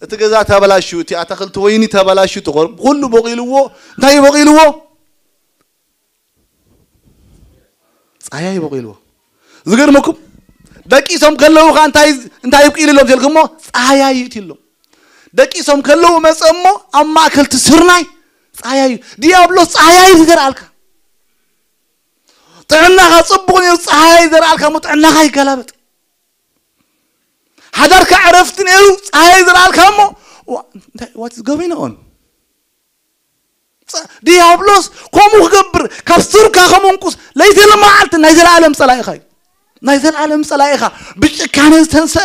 እቲ ገዛ ተበላሹ፣ እቲ ኣታኽልቲ ወይኒ ተበላሹ፣ ተኾር-፣ ኩሉ በቂልዎ፣ እንታይ እዩ በቂልዎ? ጻህያይ በቂልዎ። ዝገርመኩም፣ ደቂሶም ከለዉ ኸኣ እንታይ፣ እንታይ ይብቂልሎም ተልኩሞ? ጻህያይ ይእትሎም። ደቂሶም ከለዉ መጸ እሞ ኣብ ማእከል እቲ ስርናይ ጻህያይ እዩ። ዲያብሎስ ጻህያይ እዩ ዝዘርኣልካ። ጥዕናኻ ጽቡቕ ነይሩ፣ ጻህያይ ዘርኣልካ እሞ ጥዕናኻ ይገላበጥ። ሓዳርካ ዕረፍቲ ነይሩ፣ ጻህያይ ዘርኣልካ እሞ ዋ-፣ እንታይ፣ what is going on? ጸ-፣ ዲያብሎስ ከምኡ ክገብር፣ ካብ ስርካ ከምንቁስ፣ ለይትን መዓልትን ናይ ዘለኣለም ጸላኢኻ እዩ። ናይ ዘለኣለም ጸላኢኻ ብጭካነ ዝተንሰ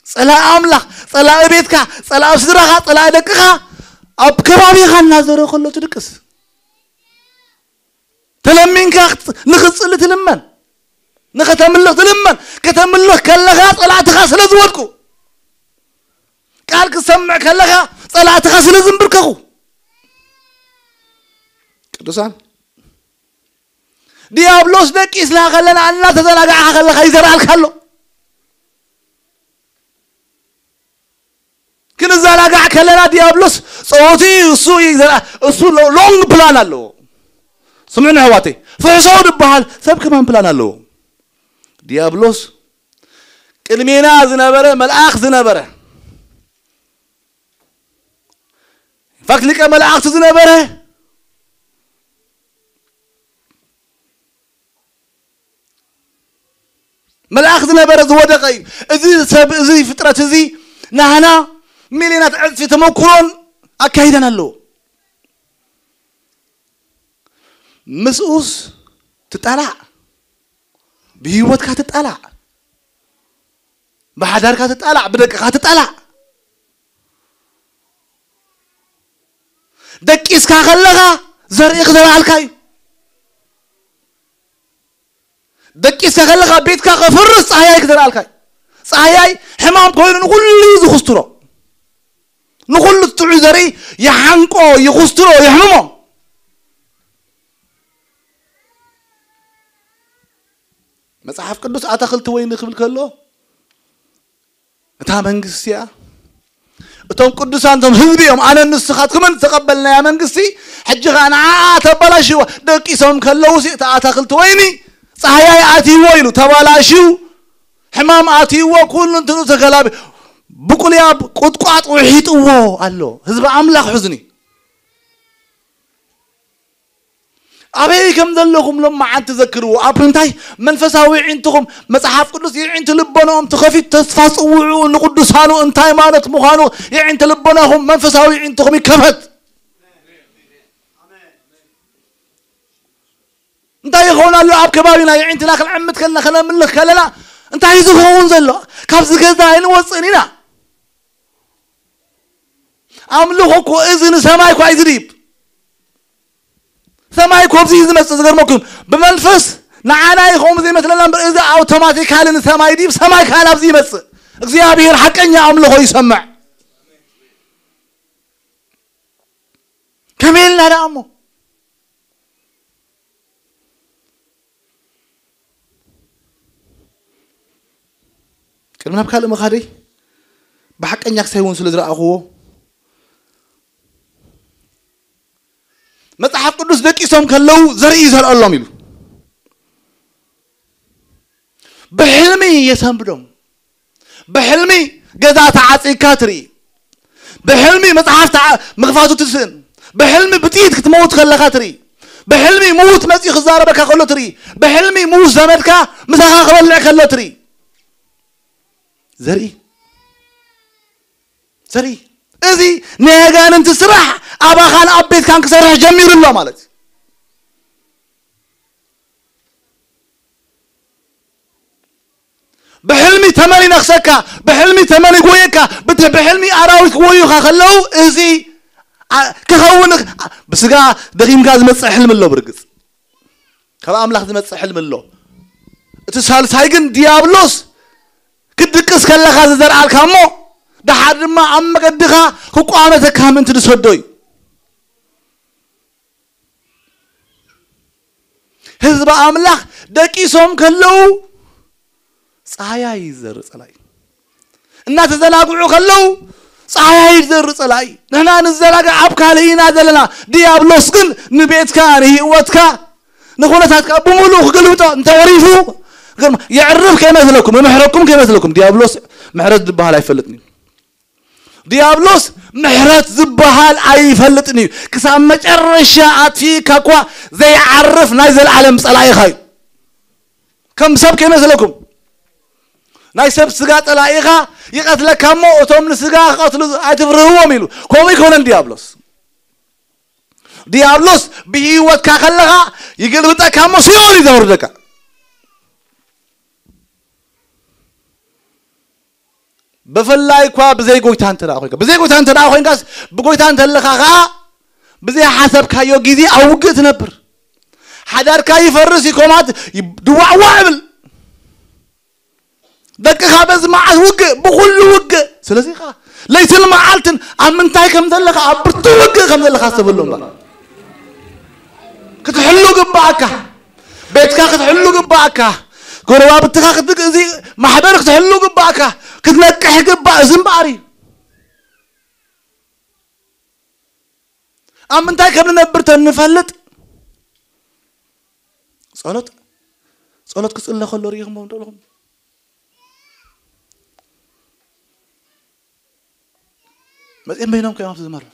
ጸላኢ ኣምላኽ፣ ጸላኢ ቤትካ፣ ጸላኢ ስድራኻ፣ ጸላኢ ደቅኻ፣ ኣብ ከባቢኻ እናዞረ ከሎ ትድቅስ። ተለሚንካ ክት-፣ ንኽትጽሊ ትልመን፣ ንኸተምልኽ ትልመን። ከተምልኽ ከለኻ ጸላእትኻ ስለ ዝወድቁ፣ ቃል ክትሰምዕ ከለኻ ጸላእትኻ ስለ ዝንብርከኹ፣ ቅዱሳን፣ ዲያብሎስ ደቂስና ከለና እናተዘናጋዕካ ከለኻ ይዘርኣልካ ኣሎ። ክንዘናጋዕ ከለና ዲያብሎስ ጸወቱ እዩ፣ እሱ እዩ ዘርኣ-፣ እሱ ሎ-፣ ሎንግ ፕላን ኣለዎ። ስምዑኒ ኣሕዋተይ፣ ፍሕሶ ዝበሃል ሰብ ከማን ፕላን ኣለዎ። ዲያብሎስ ቅድሜና ዝነበረ መልኣኽ ዝነበረ፣ ኢንፋክት ሊቀ መላእኽቲ ዝነበረ፣ መልኣኽ ዝነበረ ዝወደቐ እዩ። እዚ ሰብ፣ እዚ ፍጥረት እዚ ናህና ሚልዮናት ዕጽፊ ተመኩሮን ኣካይደን ኣለዎ። ምስኡስ ትጣላዕ፣ ብህይወትካ ትጣላዕ፣ ብሓዳርካ ትጣላዕ፣ ብደቅኻ ትጣላዕ። ደቂስካ ከለኻ ዘርኢ ክዘርኣልካ እዩ። ደቂስካ ከለኻ ቤትካ ከፍርስ ጻህያይ ክዘርኣልካ እዩ። ጻህያይ ሕማም ኮይኑ ንኹሉ እዩ ዝኹስትሮ። ንኹሉ ጥዑይ ዘርኢ ይሓንቆ፣ ይኹስትሮ፣ የሕምሞ። መጽሓፍ ቅዱስ ኣታኽልቲ ወይኒ ክብል ከሎ፣ እታ መንግስቲ እያ። እቶም ቅዱሳን፣ እቶም ህዝቢ እዮም። ኣነ ንስኻትኩምን ዝተቐበልናያ መንግስቲ፣ ሕጂ ኸኣ ንዓኣ ተበላሽዋ። ደቂሶም ከለዉ ሲ፣ እታ ኣታኽልቲ ወይኒ ጻህያይ ኣትይዎ ኢሉ ተበላሽዩ፣ ሕማም ኣትይዎ፣ ኩሉ እንትኑ ተገላቢ-፣ ብቁልያብ ቁጥቋጥ ውሒጥዎ ኣሎ። ህዝቢ ኣምላኽ ሕዝኒ። ኣበይ ከም ዘለኹም ሎማዓንቲ ዘክርዎ። ኣብ እንታይ መንፈሳዊ ኣዒንትኹም፣ መጽሓፍ ቅዱስ የዒንቲ ልቦናኦም ትኸፊት፣ ተስፋ ጽውዕኡ ንቅዱሳኑ እንታይ ማለት ምዃኑ የዒንቲ ልቦናኹም፣ መንፈሳዊ ኣዒንትኹም ይከፈት። እንታይ ይኸውን ኣሎ ኣብ ከባቢና? የዒንትና ክንዕምት ከለና፣ ከነምልኽ ከለና እንታይ እዩ ዝኸውን ዘሎ? ካብዚ ገዛ ኣይንወጽእን ኢና። ኣምልኾ እኮ እዚ ንሰማይ እኮ እዩ ዝድይብ። ሰማይ እኮ ኣብዚ እዩ ዝመጽእ። ዝገርመኩም፣ ብመንፈስ ንዓና እዩ ከምኡ ዘይመስለና እምበር፣ እዚ ኣውቶማቲካሊ ንሰማይ ድይብ፣ ሰማይ ከኣ ናብዚ ይመጽእ። እግዚኣብሔር ሓቀኛ ኣምልኾ ይሰምዕ። ከመይ ኢልና ደኣ እሞ? ቅድሚ ናብ ካልእ ምኻደይ፣ ብሓቀኛ ክሳይ እውን ስለ ዝረኣኽዎ፣ መጽሓፍ ቅዱስ ደቂሶም ከለዉ ዘርኢ ይዘርኣሎም ኢሉ። ብሕልሚ የሰንብዶም። ብሕልሚ ገዛ ተዓጺካ ትርኢ። ብሕልሚ መጽሓፍ ተዓ-፣ ምኽፋቱ ትስእን። ብሕልሚ ብጥይት ክትመውት ከለኻ ትርኢ። ብሕልሚ ምዉት መጺኡ ክዛረበካ ከሎ ትርኢ። ብሕልሚ ምዉት ዘመድካ ምሳኻ ክበልዕ ከሎ ትርኢ። ዘርኢ ዘርኢ እዚ ናይ ኣጋንንቲ ስራሕ ኣባኻን ኣብ ቤትካን ክሰርሕ ጀሚሩ ኣሎ ማለት እዩ። ብሕልሚ ተመን ይነኽሰካ፣ ብሕልሚ ተመን ይጎየካ፣ ብት- ብሕልሚ ኣራዊት ክጎዩኻ ከለዉ እዚ ኣ- ክኸውን ኽ- ብስጋ ደኺምካ ዝመጽእ ሕልሚ ኣሎ። ብርግጽ ካብ ኣምላኽ ዝመጽእ ሕልሚ ኣሎ። እቲ ሳልሳይ ግን ዲያብሎስ ክትድቅስ ከለኻ ዝዘርኣልካ እሞ ደሓር ድማ ኣብ መገድኻ ክቋመተካ ምእንቲ ዝሰዶ እዩ። ህዝቢ ኣምላኽ ደቂሶም ከለዉ ጸሃያ ይዘርእ ጸላኢ። እናተዘናግዑ ከለዉ ጸሃያ ይዘርእ ጸላኢ። ንሕና ንዘናግዕ ኣብ ካልእ ኢና ዘለና። ዲያብሎስ ግን ንቤትካ፣ ንህይወትካ፣ ንኹነታትካ ብምሉእ ክግልብጦ እንተወሪፉ ግን የዕርፍ ከይመስለኩም፣ ይምሕረኩም ከይመስለኩም። ዲያብሎስ ምሕረት ዝበሃል ኣይፈልጥን እዩ። ዲያብሎስ ምሕረት ዝበሃል ኣይፈልጥን እዩ። ክሳብ መጨረሻ ኣጥፊእካ እኳ ዘይዓርፍ ናይ ዘለዓለም ጸላኢኻ እዩ። ከም ሰብ ከይመስለኩም። ናይ ሰብ ስጋ ጸላኢኻ ይቐትለካ እሞ እቶም ንስጋ ክቐትሉ ኣይትፍርህዎም ኢሉ። ከምኡ ይኮነን ዲያብሎስ። ዲያብሎስ ብህይወትካ ከለኻ ይግልብጠካ እሞ ሲኦል እዩ ዘውርደካ። ብፍላይ እኳ ብዘይ ጎይታ እንተ ደኣ ኮይንካ፣ ብዘይ ጎይታ እንተ ደኣ ኮይንካስ፣ ብጎይታ እንተለኻ ኸኣ ብዘይ ሓሰብካዮ ግዜ ኣብ ውግእ ትነብር። ሓዳርካ ይፈርስ፣ ይኮማት፣ ድዋዕዋዕ ይብል። ደቅኻ በዚ መዓት ውግእ፣ ብኹሉ ውግእ። ስለዚ ኸኣ ለይትን መዓልትን ኣብ ምንታይ ከም ዘለኻ፣ ኣብ ብርቱ ውግእ ከም ዘለኻ ኣስተብህሎ እምበር። ክትሕሉ ግባኣካ። ቤትካ ክትሕሉ ግባኣካ። ጎረባብትኻ ክትግ-፣ እዚ ማሕበር ክትሕሉ ግባኣካ። ክትነቅሕ ግባእ። እዚ እምበኣር እዩ። ኣብ ምንታይ ከም ንነብር ተንፈልጥ፣ ጸሎት፣ ጸሎት ክጽለ ከሎ ርኢኹምዎ ዶ ኣለኹም? መጺኦም በይኖም ከዮም ኣብቲ ዝመርሑ።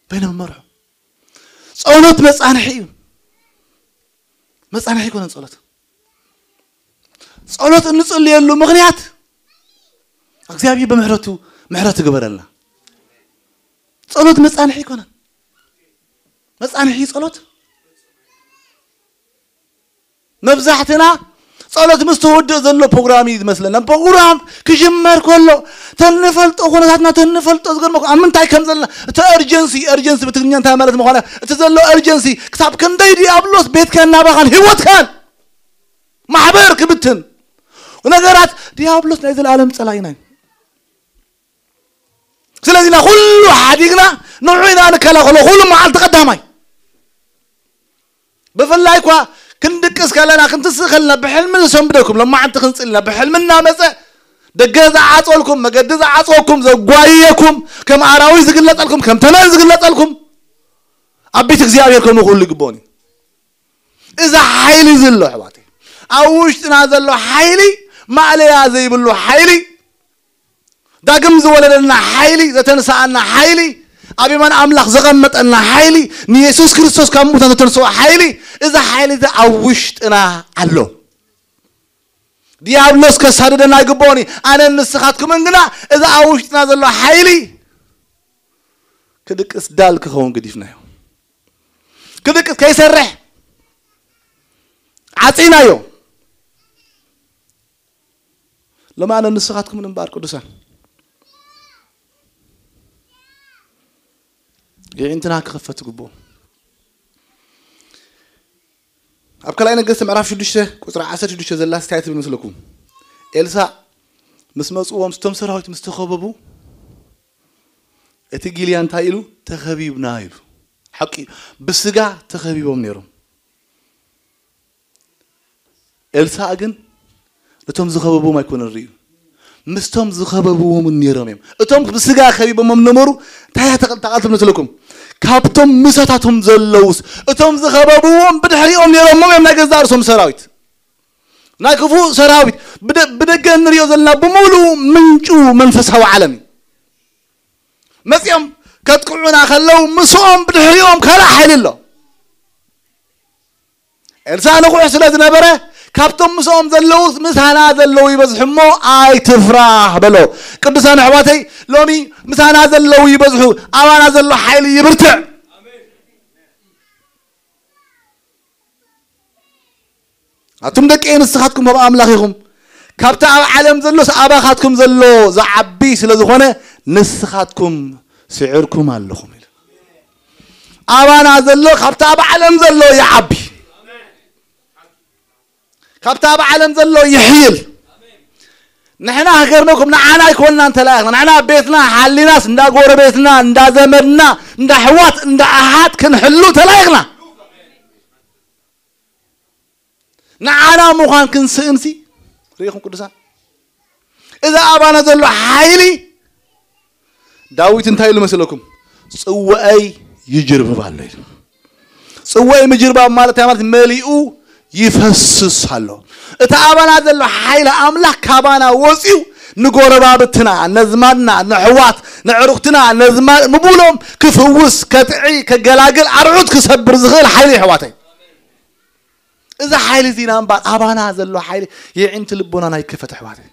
በይኖም መርሑ። ጸሎት መጻንሒ እዩ። መጻንሒ ይኮነን ጸሎት። ጸሎት እንጽልየሉ ምኽንያት እግዚኣብሔር ብምሕረቱ ምሕረት ይግበረልና። ጸሎት መጻንሒ ይኮነን። መጻንሒ ጸሎት መብዛሕትና ጸሎት ምስ ተወድእ ዘሎ ፕሮግራም እዩ ዝመስለና። ፕሮግራም ክጅመር ከሎ ተንፈልጦ ኩነታትና ተንፈልጦ ዝገርመኩም ኣብ ምንታይ ከም ዘለና እቲ urgency፣ urgency ብትግርኛ እንታይ ማለት ምዃነ እቲ ዘሎ urgency ክሳብ ክንደይ ዲያብሎስ ቤትካን ናባኻን ህይወትካን ማሕበር ክብትን ነገራት ዲያብሎስ ናይ ዘለኣለም ጸላኢና እዩ። ስለዚ ኢና ኩሉ ሓዲግና ንዑ ኢና ንከላኸሎ ኩሉ መዓልቲ ቀዳማይ ብፍላይ እኳ ክንድቅስ ከለና ክንትስእ ከለና ብሕልሚ ዝሰንብደኩም ለማዓንቲ ክንፅልና ብሕልሚ እናመፀ ደገ ዝዓፀልኩም መገዲ ዝዓፀኩም ዘጓየኩም ከም ኣራዊት ዝግለፀልኩም ከም ተመን ዝግለፀልኩም ኣብ ቤት እግዚኣብሔር ከምኡ ክህሉ ይግብኦን እዩ። እዚ ሓይሊ እዚ ኣሎ ኣሕዋተይ ኣብ ውሽጥና ዘሎ ሓይሊ ማእለያ ዘይብሉ ሓይሊ ዳግም ዝወለደና ሓይሊ ዘተንስኣና ሓይሊ ኣብ የማን ኣምላኽ ዘቐመጠና ሓይሊ ንየሱስ ክርስቶስ ካብ ሙታን ዘተንስኦ ሓይሊ እዚ ሓይሊ እዚ ኣብ ውሽጥና ኣሎ። ዲያብሎስ ከሳድደና ኣይግብኦን እዩ። ኣነን ንስኻትኩምን ግና እዚ ኣብ ውሽጥና ዘሎ ሓይሊ ክድቅስ ዳል ክኸውን ግዲፍናዮ። ክድቅስ ከይሰርሕ ዓፂናዮ። ሎሚ ኣነ ንስኻትኩምን እምበኣር ቅዱሳን የዒንትና ክኸፈት ትግብኦ። ኣብ ካልኣይ ነገስት ምዕራፍ ሽዱሽተ ቁፅሪ ዓሰርተ ሽዱሽተ ዘላ ስታይ ትብል ምስለኩም። ኤልሳዕ ምስ መፅዎም ስቶም ሰራዊት ምስ ተኸበቡ እቲ ጊልያ እንታይ ኢሉ ተኸቢብና ኢሉ። ሓቂ ብስጋ ተኸቢቦም ነይሮም። ኤልሳዕ ግን እቶም ዝኸበብዎም ኣይኮነን ርእዩ። ምስቶም ዝኸበብዎም ነይሮም እዮም። እቶም ብስጋ ከቢቦሞም ነበሩ። እንታይ እያ ተቐ-፣ ተቓልቲ መስለኩም? ካብቶም ምሳታቶም ዘለውስ እቶም ዝኸበብዎም ብድሕሪኦም ነይሮሞም እዮም ናይ ገዛእ ርእሶም ሰራዊት። ናይ ክፉእ ሰራዊት ብደ-፣ ብደገ እንሪኦ ዘለና ብምሉኡ ምንጩ መንፈሳዊ ዓለም እዩ። መፂኦም ከጥቅዑና ከለዉ ምስኦም ብድሕሪኦም ካልእ ሓይሊ ኣሎ። ኤልሳዕ ንቑሕ ስለ ዝነበረ ካብቶም ምስኦም ዘለዉ ምሳና ዘለዉ ይበዝሑ እሞ ኣይትፍራህ በሎ። ቅዱሳን ኣሕዋተይ ሎሚ ምሳና ዘለዉ ይበዝሑ፣ ኣባና ዘሎ ሓይሊ ይብርትዕ። ኣቱም ደቂ ንስኻትኩም ኣብ ኣምላኽ ኢኹም። ካብቲ ኣብ ዓለም ዘሎስ ኣባኻትኩም ዘሎ ዝዓቢ ስለ ዝኾነ ንስኻትኩም ስዒርኩም ኣለኹም ኢሉ። ኣባና ዘሎ ካብቲ ኣብ ዓለም ዘሎ ይዓቢ፣ ካብቲ ኣብ ዓለም ዘሎ ይሕይል። ንሕና ሃገርነኩም ንዓና ኣይኮንና እንተላይኽና፣ ንሕና ቤትና ሓሊናስ እንዳ ጎረቤትና እንዳ ዘመድና እንዳ ኣሕዋት እንዳ ኣሓት ክንሕሉ ተላይኽና። ንዓና ምዃን ክንስእንሲ ርኢኹም ቅዱሳን። እዚ ኣባና ዘሎ ሓይሊ ዳዊት እንታይ ኢሉ መስለኩም? ጽዋኣይ ይጅርብብ ኣሎ ኢሉ። ጽዋኣይ ምጅርባብ ማለት እንታይ ማለት? መሊኡ ይፈስስ ኣሎ። እቲ ኣባና ዘሎ ሓይሊ ኣምላኽ ካባና ወጺኡ ንጎረባብትና፣ ነዝማድና፣ ነሕዋት፣ ነዕሩኽትና፣ ነዝማ ምቡሎም ክፍውስ፣ ከጥዒ፣ ከገላግል፣ ኣርዑት ክሰብር ዝኽእል ሓይሊ የሕዋተይ። እዚ ሓይሊ እዚ ኢና እምበኣር ኣባና ዘሎ ሓይሊ የዒንቲ ልቦናና ይከፈት ኣሕዋተይ።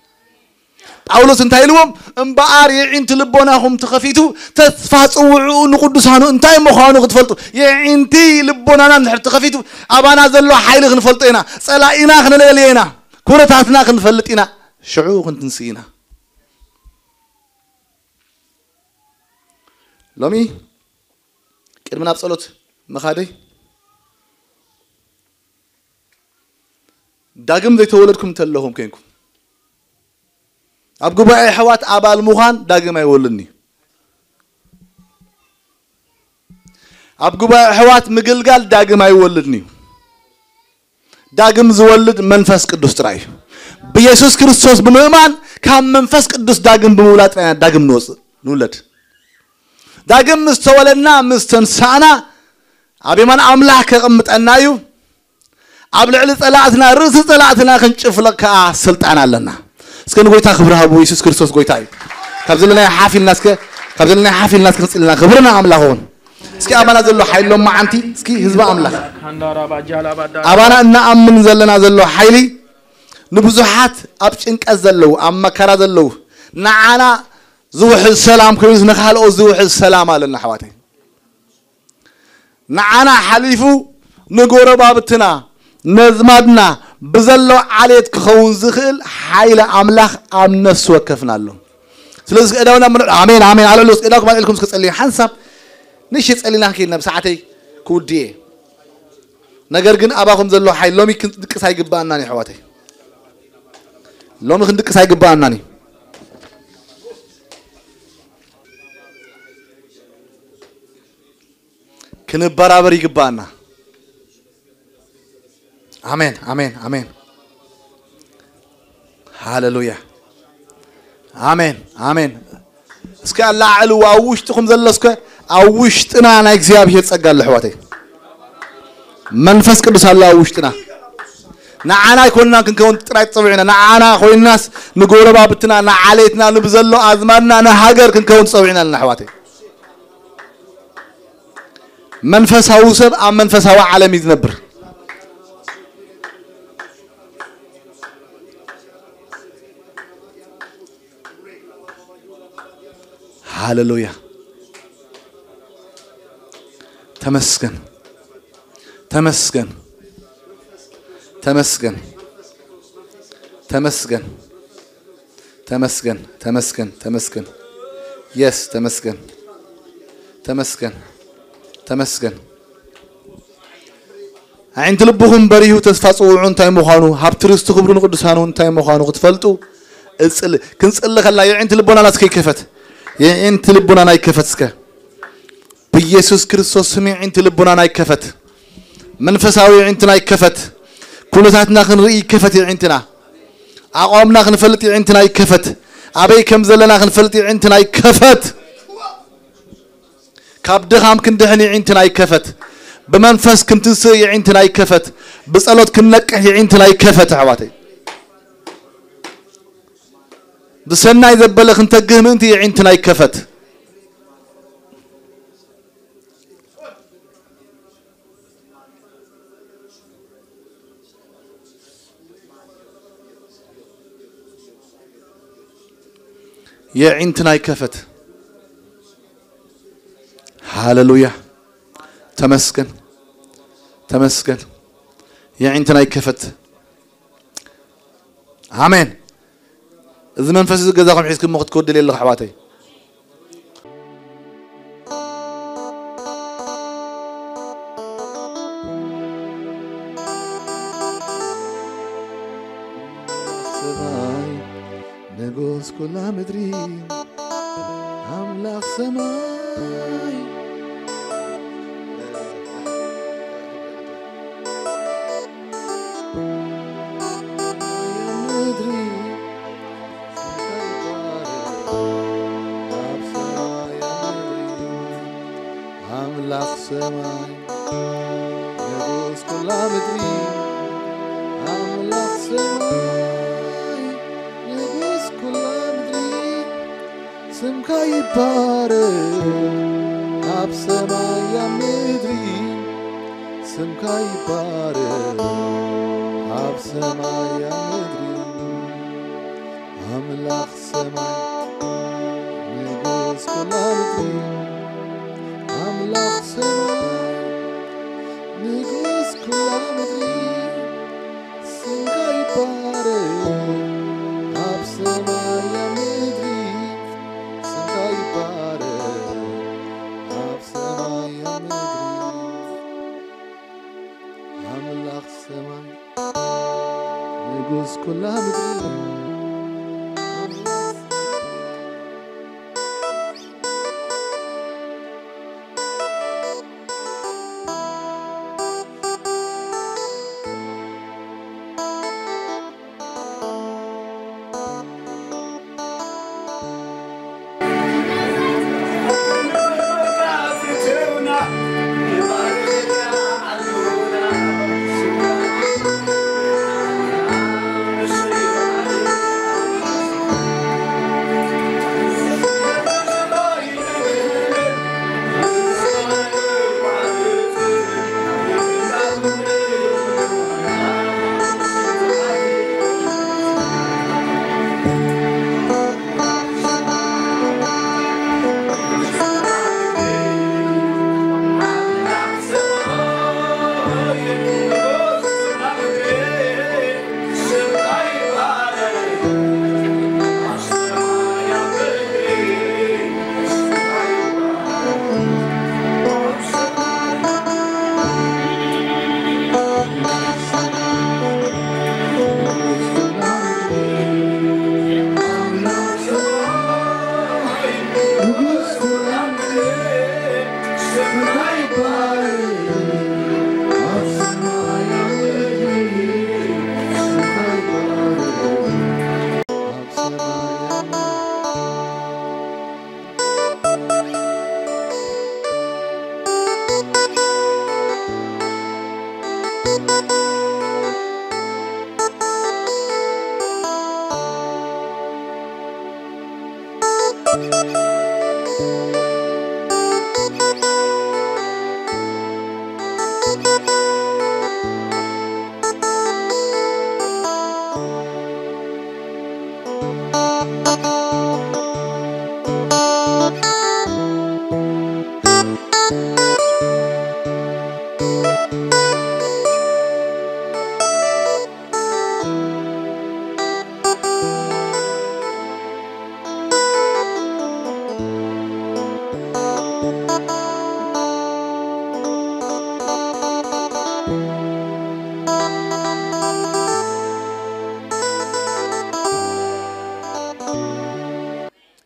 ጳውሎስ እንታይ ኢልዎም? እምበኣር የዒንቲ ልቦናኹም ተኸፊቱ ተስፋ ጽውዕኡ ንቅዱሳኑ እንታይ ምዃኑ ክትፈልጡ። የዒንቲ ልቦናና እንድሕር ተኸፊቱ ኣባና ዘሎ ሓይሊ ክንፈልጦ ኢና። ጸላኢና ክነለልዮ ኢና። ኩነታትና ክንፈልጥ ኢና። ሽዑ ክንትንስእ ኢና። ሎሚ ቅድሚ ናብ ጸሎት ምኻደይ ዳግም ዘይተወለድኩም እንተለኹም ኮይንኩም ኣብ ጉባኤ ኣሕዋት ኣባል ምዃን ዳግም ኣይወልድን እዩ። ኣብ ጉባኤ ኣሕዋት ምግልጋል ዳግም ኣይወልድን እዩ። ዳግም ዝወልድ መንፈስ ቅዱስ ጥራይ እዩ። ብየሱስ ክርስቶስ ብምእማን ካብ መንፈስ ቅዱስ ዳግም ብምውላድ ጥራይ ኢና ዳግም ንወፅእ ንውለድ። ዳግም ምስ ተወለድና ምስ ተንሳእና ኣብ የማን ኣምላኽ ከቐምጠና እዩ። ኣብ ልዕሊ ጸላእትና ርእሲ ጸላእትና ክንጭፍለቕ ከኣ ስልጣን ኣለና። እስከ ንጎይታ ክብሪ ሃቡ። የሱስ ክርስቶስ ጎይታ እዩ። ካብ ዘለናዮ ሓፍ ኢልና እስከ ካብ ዘለናዮ ሓፍ ኢልና እስከ ክንጽልና ክብርና ኣምላኽ እውን እስኪ ኣባና ዘሎ ሓይሊ ሎማዓንቲ እስኪ ህዝቢ ኣምላኽ ኣባና እናኣምን ዘለና ዘሎ ሓይሊ ንብዙሓት ኣብ ጭንቀት ዘለዉ ኣብ መከራ ዘለዉ ንዓና ዝውሕዝ ሰላም ኮይኑ ንኻልኦት ዝውሕዝ ሰላም ኣለና ኣሕዋተይ። ንዓና ሓሊፉ ንጎረባብትና ነዝማድና ብዘሎ ዓሌት ክኸውን ዝኽእል ሓይሊ ኣምላኽ ኣብ ነፍሲ ወከፍና ኣሎ። ስለዚ እስከ እዳውና ምሎ ኣሜን ኣሜን ኣልዕሉ እስከ እዳኩም ኣልዕልኩም እስከ ጸልዩ ሓንሳብ ንሽ ጸሊና ክንከይድ ናብ ሰዓተይ ክውድእ እየ። ነገር ግን ኣባኹም ዘሎ ሓይሊ ሎሚ ክንድቅስ ኣይግባኣናን እዩ ኣሕዋተይ። ሎሚ ክንድቅስ ኣይግባኣናን እዩ። ክንበራበር ይግባኣና። ኣሜን ኣሜን ኣሜን። ሃሌሉያ። ኣሜን ኣሜን። እስከ ኣላዕልዎ ኣብ ውሽጥኹም ዘሎ እስከ ኣብ ውሽጥና ናይ እግዚኣብሔር ጸጋ ኣሎ ኣሕዋተይ። መንፈስ ቅዱስ ኣሎ ኣብ ውሽጥና። ንዓና ኣይኮንናን ክንከውን ጥራይ ተጸዊዕና ንዓና ኮይናስ ንጎረባብትና ንዓሌትና ንብዘሎ ኣዝማድና ንሃገር ክንከውን ተጸዊዕና ኣለና ኣሕዋተይ። መንፈሳዊ ሰብ ኣብ መንፈሳዊ ዓለም እዩ ዝነብር። ሃሌሉያ። ተመስገን ተመስገን ተመስገን ተመስገን ተመስገን ተመስገን ተመስገን የስ ተመስገን ተመስገን ተመስገን። ኣዒንቲ ልብኹም በሪሁ ተስፋ ጽውዑ እንታይ ምዃኑ ሃብቲ ርስቲ ክብሩ ንቅዱሳኑ እንታይ ምዃኑ ክትፈልጡ እጽል ክንጽሊ ከላ የዒንቲ ልቦናና እስከ ይከፈት። የዒንቲ ልቦናና ይከፈት እስከ ብኢየሱስ ክርስቶስ ስም የዒንቲ ልቦናና ይከፈት። መንፈሳዊ የዒንትና ይከፈት። ኩነታትና ክንርኢ ይከፈት የዒንትና። ኣቋምና ክንፈልጥ የዒንትና ይከፈት። ኣበይ ከም ዘለና ክንፈልጥ የዒንትና ይከፈት። ካብ ድኻም ክንድሕን የዒንትና ይከፈት። ብመንፈስ ክንትንስእ የዒንትና ይከፈት። ብጸሎት ክንነቅሕ የዒንትና ይከፈት ኣሕዋተይ። ብሰናይ ዘበለ ክንተግህ ምእንቲ የዒንትና ይከፈት። የዒንትና ይከፈት። ሃሌሉያ። ተመስገን፣ ተመስገን። የዒንትና ይከፈት። ኣሜን። እዚ መንፈስ እዚ ገዛኹም ሒዝኩም ክትከዱ ደልየ ኣለኹ ኣሕዋተይ። ሰማይ ንጉስ ኩላ ምድሪ ኣምላኽ ሰማይ ምድሪ ኣብ ሰማይ ኣብ ምድሪ ኣምላኽ ሰማይ ንጉስ ኩላ ምድሪ ኣምላኽ ሰማይ ንጉስ ኩላ ምድሪ ስምካ ይባረክ ኣብ ሰማይ ኣብ ምድሪ ስምካ ይባረክ ኣብ ሰማይ ኣብ ምድሪ ኣምላኽ ሰማይ ንጉስ ኩላ ምድሪ ኣምላኽ ሰማይ ንጉስ ኩላ ምድሪ ስምካ ይባረክ ኣብ ሰማይ ኣብ ምድሪ ስምካ ይባረክ ኣብ ሰማይ ኣብ ምድሪ ኣምላኽ ሰማይ ንጉስ ኩላ ምድሪ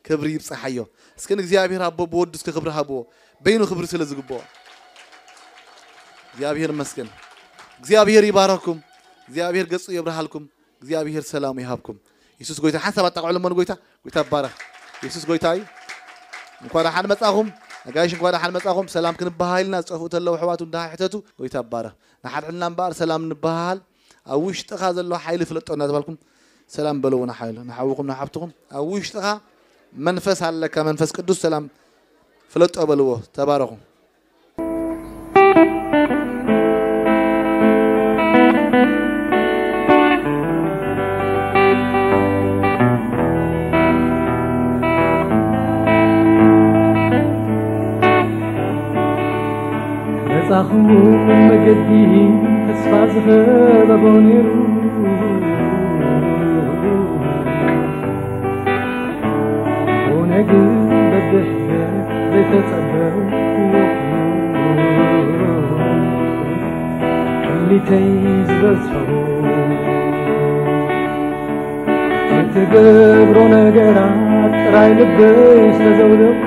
ክብሪ ይብጻሓዮ። እስኪ ንእግዚኣብሔር ኣቦ ብወዱ እስኪ ክብሪ ሃብዎ። በይኑ ክብሪ ስለ ዝግብኦ። እግዚኣብሔር ይመስገን። እግዚኣብሔር ይባረኩም። እግዚኣብሔር ገጹ የብርሃልኩም። እግዚኣብሔር ሰላሙ ይሃብኩም። የሱስ ጎይታ። ሓንሳብ ኣጣቕዕሉ እሞ ንጎይታ። ጎይታ ይባረኽ። የሱስ ጎይታ እዩ። እንኳ ደሓን መጻኹም። ኣጋይሽ እንኳ ደሓን መጻኹም። ሰላም ክንበሃሃል ኢና። ዝጠፍኡ ተለዉ ኣሕዋት እንዳሕተቱ ጎይታ ይባረኽ። ንሓድሕድና እምበኣር ሰላም ንበሃሃል። ኣብ ውሽጥኻ ዘሎ ሓይሊ ፍለጦ እናተባልኩም ሰላም በልዎ ንሓይሉ። ንሓውኹም ንሓብትኹም። ኣብ ውሽጥኻ መንፈስ ኣለካ፣ መንፈስ ቅዱስ ሰላም ፍለጦ በልዎ። ተባረኹ። ጻኹ መገዲ ተስፋ ዝኸበቦ ነይሩ። ኮነ ግን በብሕደ ዘይተጸበብክዎ፣ ትምኒተይ ዝበጽሖ እትገብሮ ነገራት ጥራይ ልበይ ስለዘውደቑ፣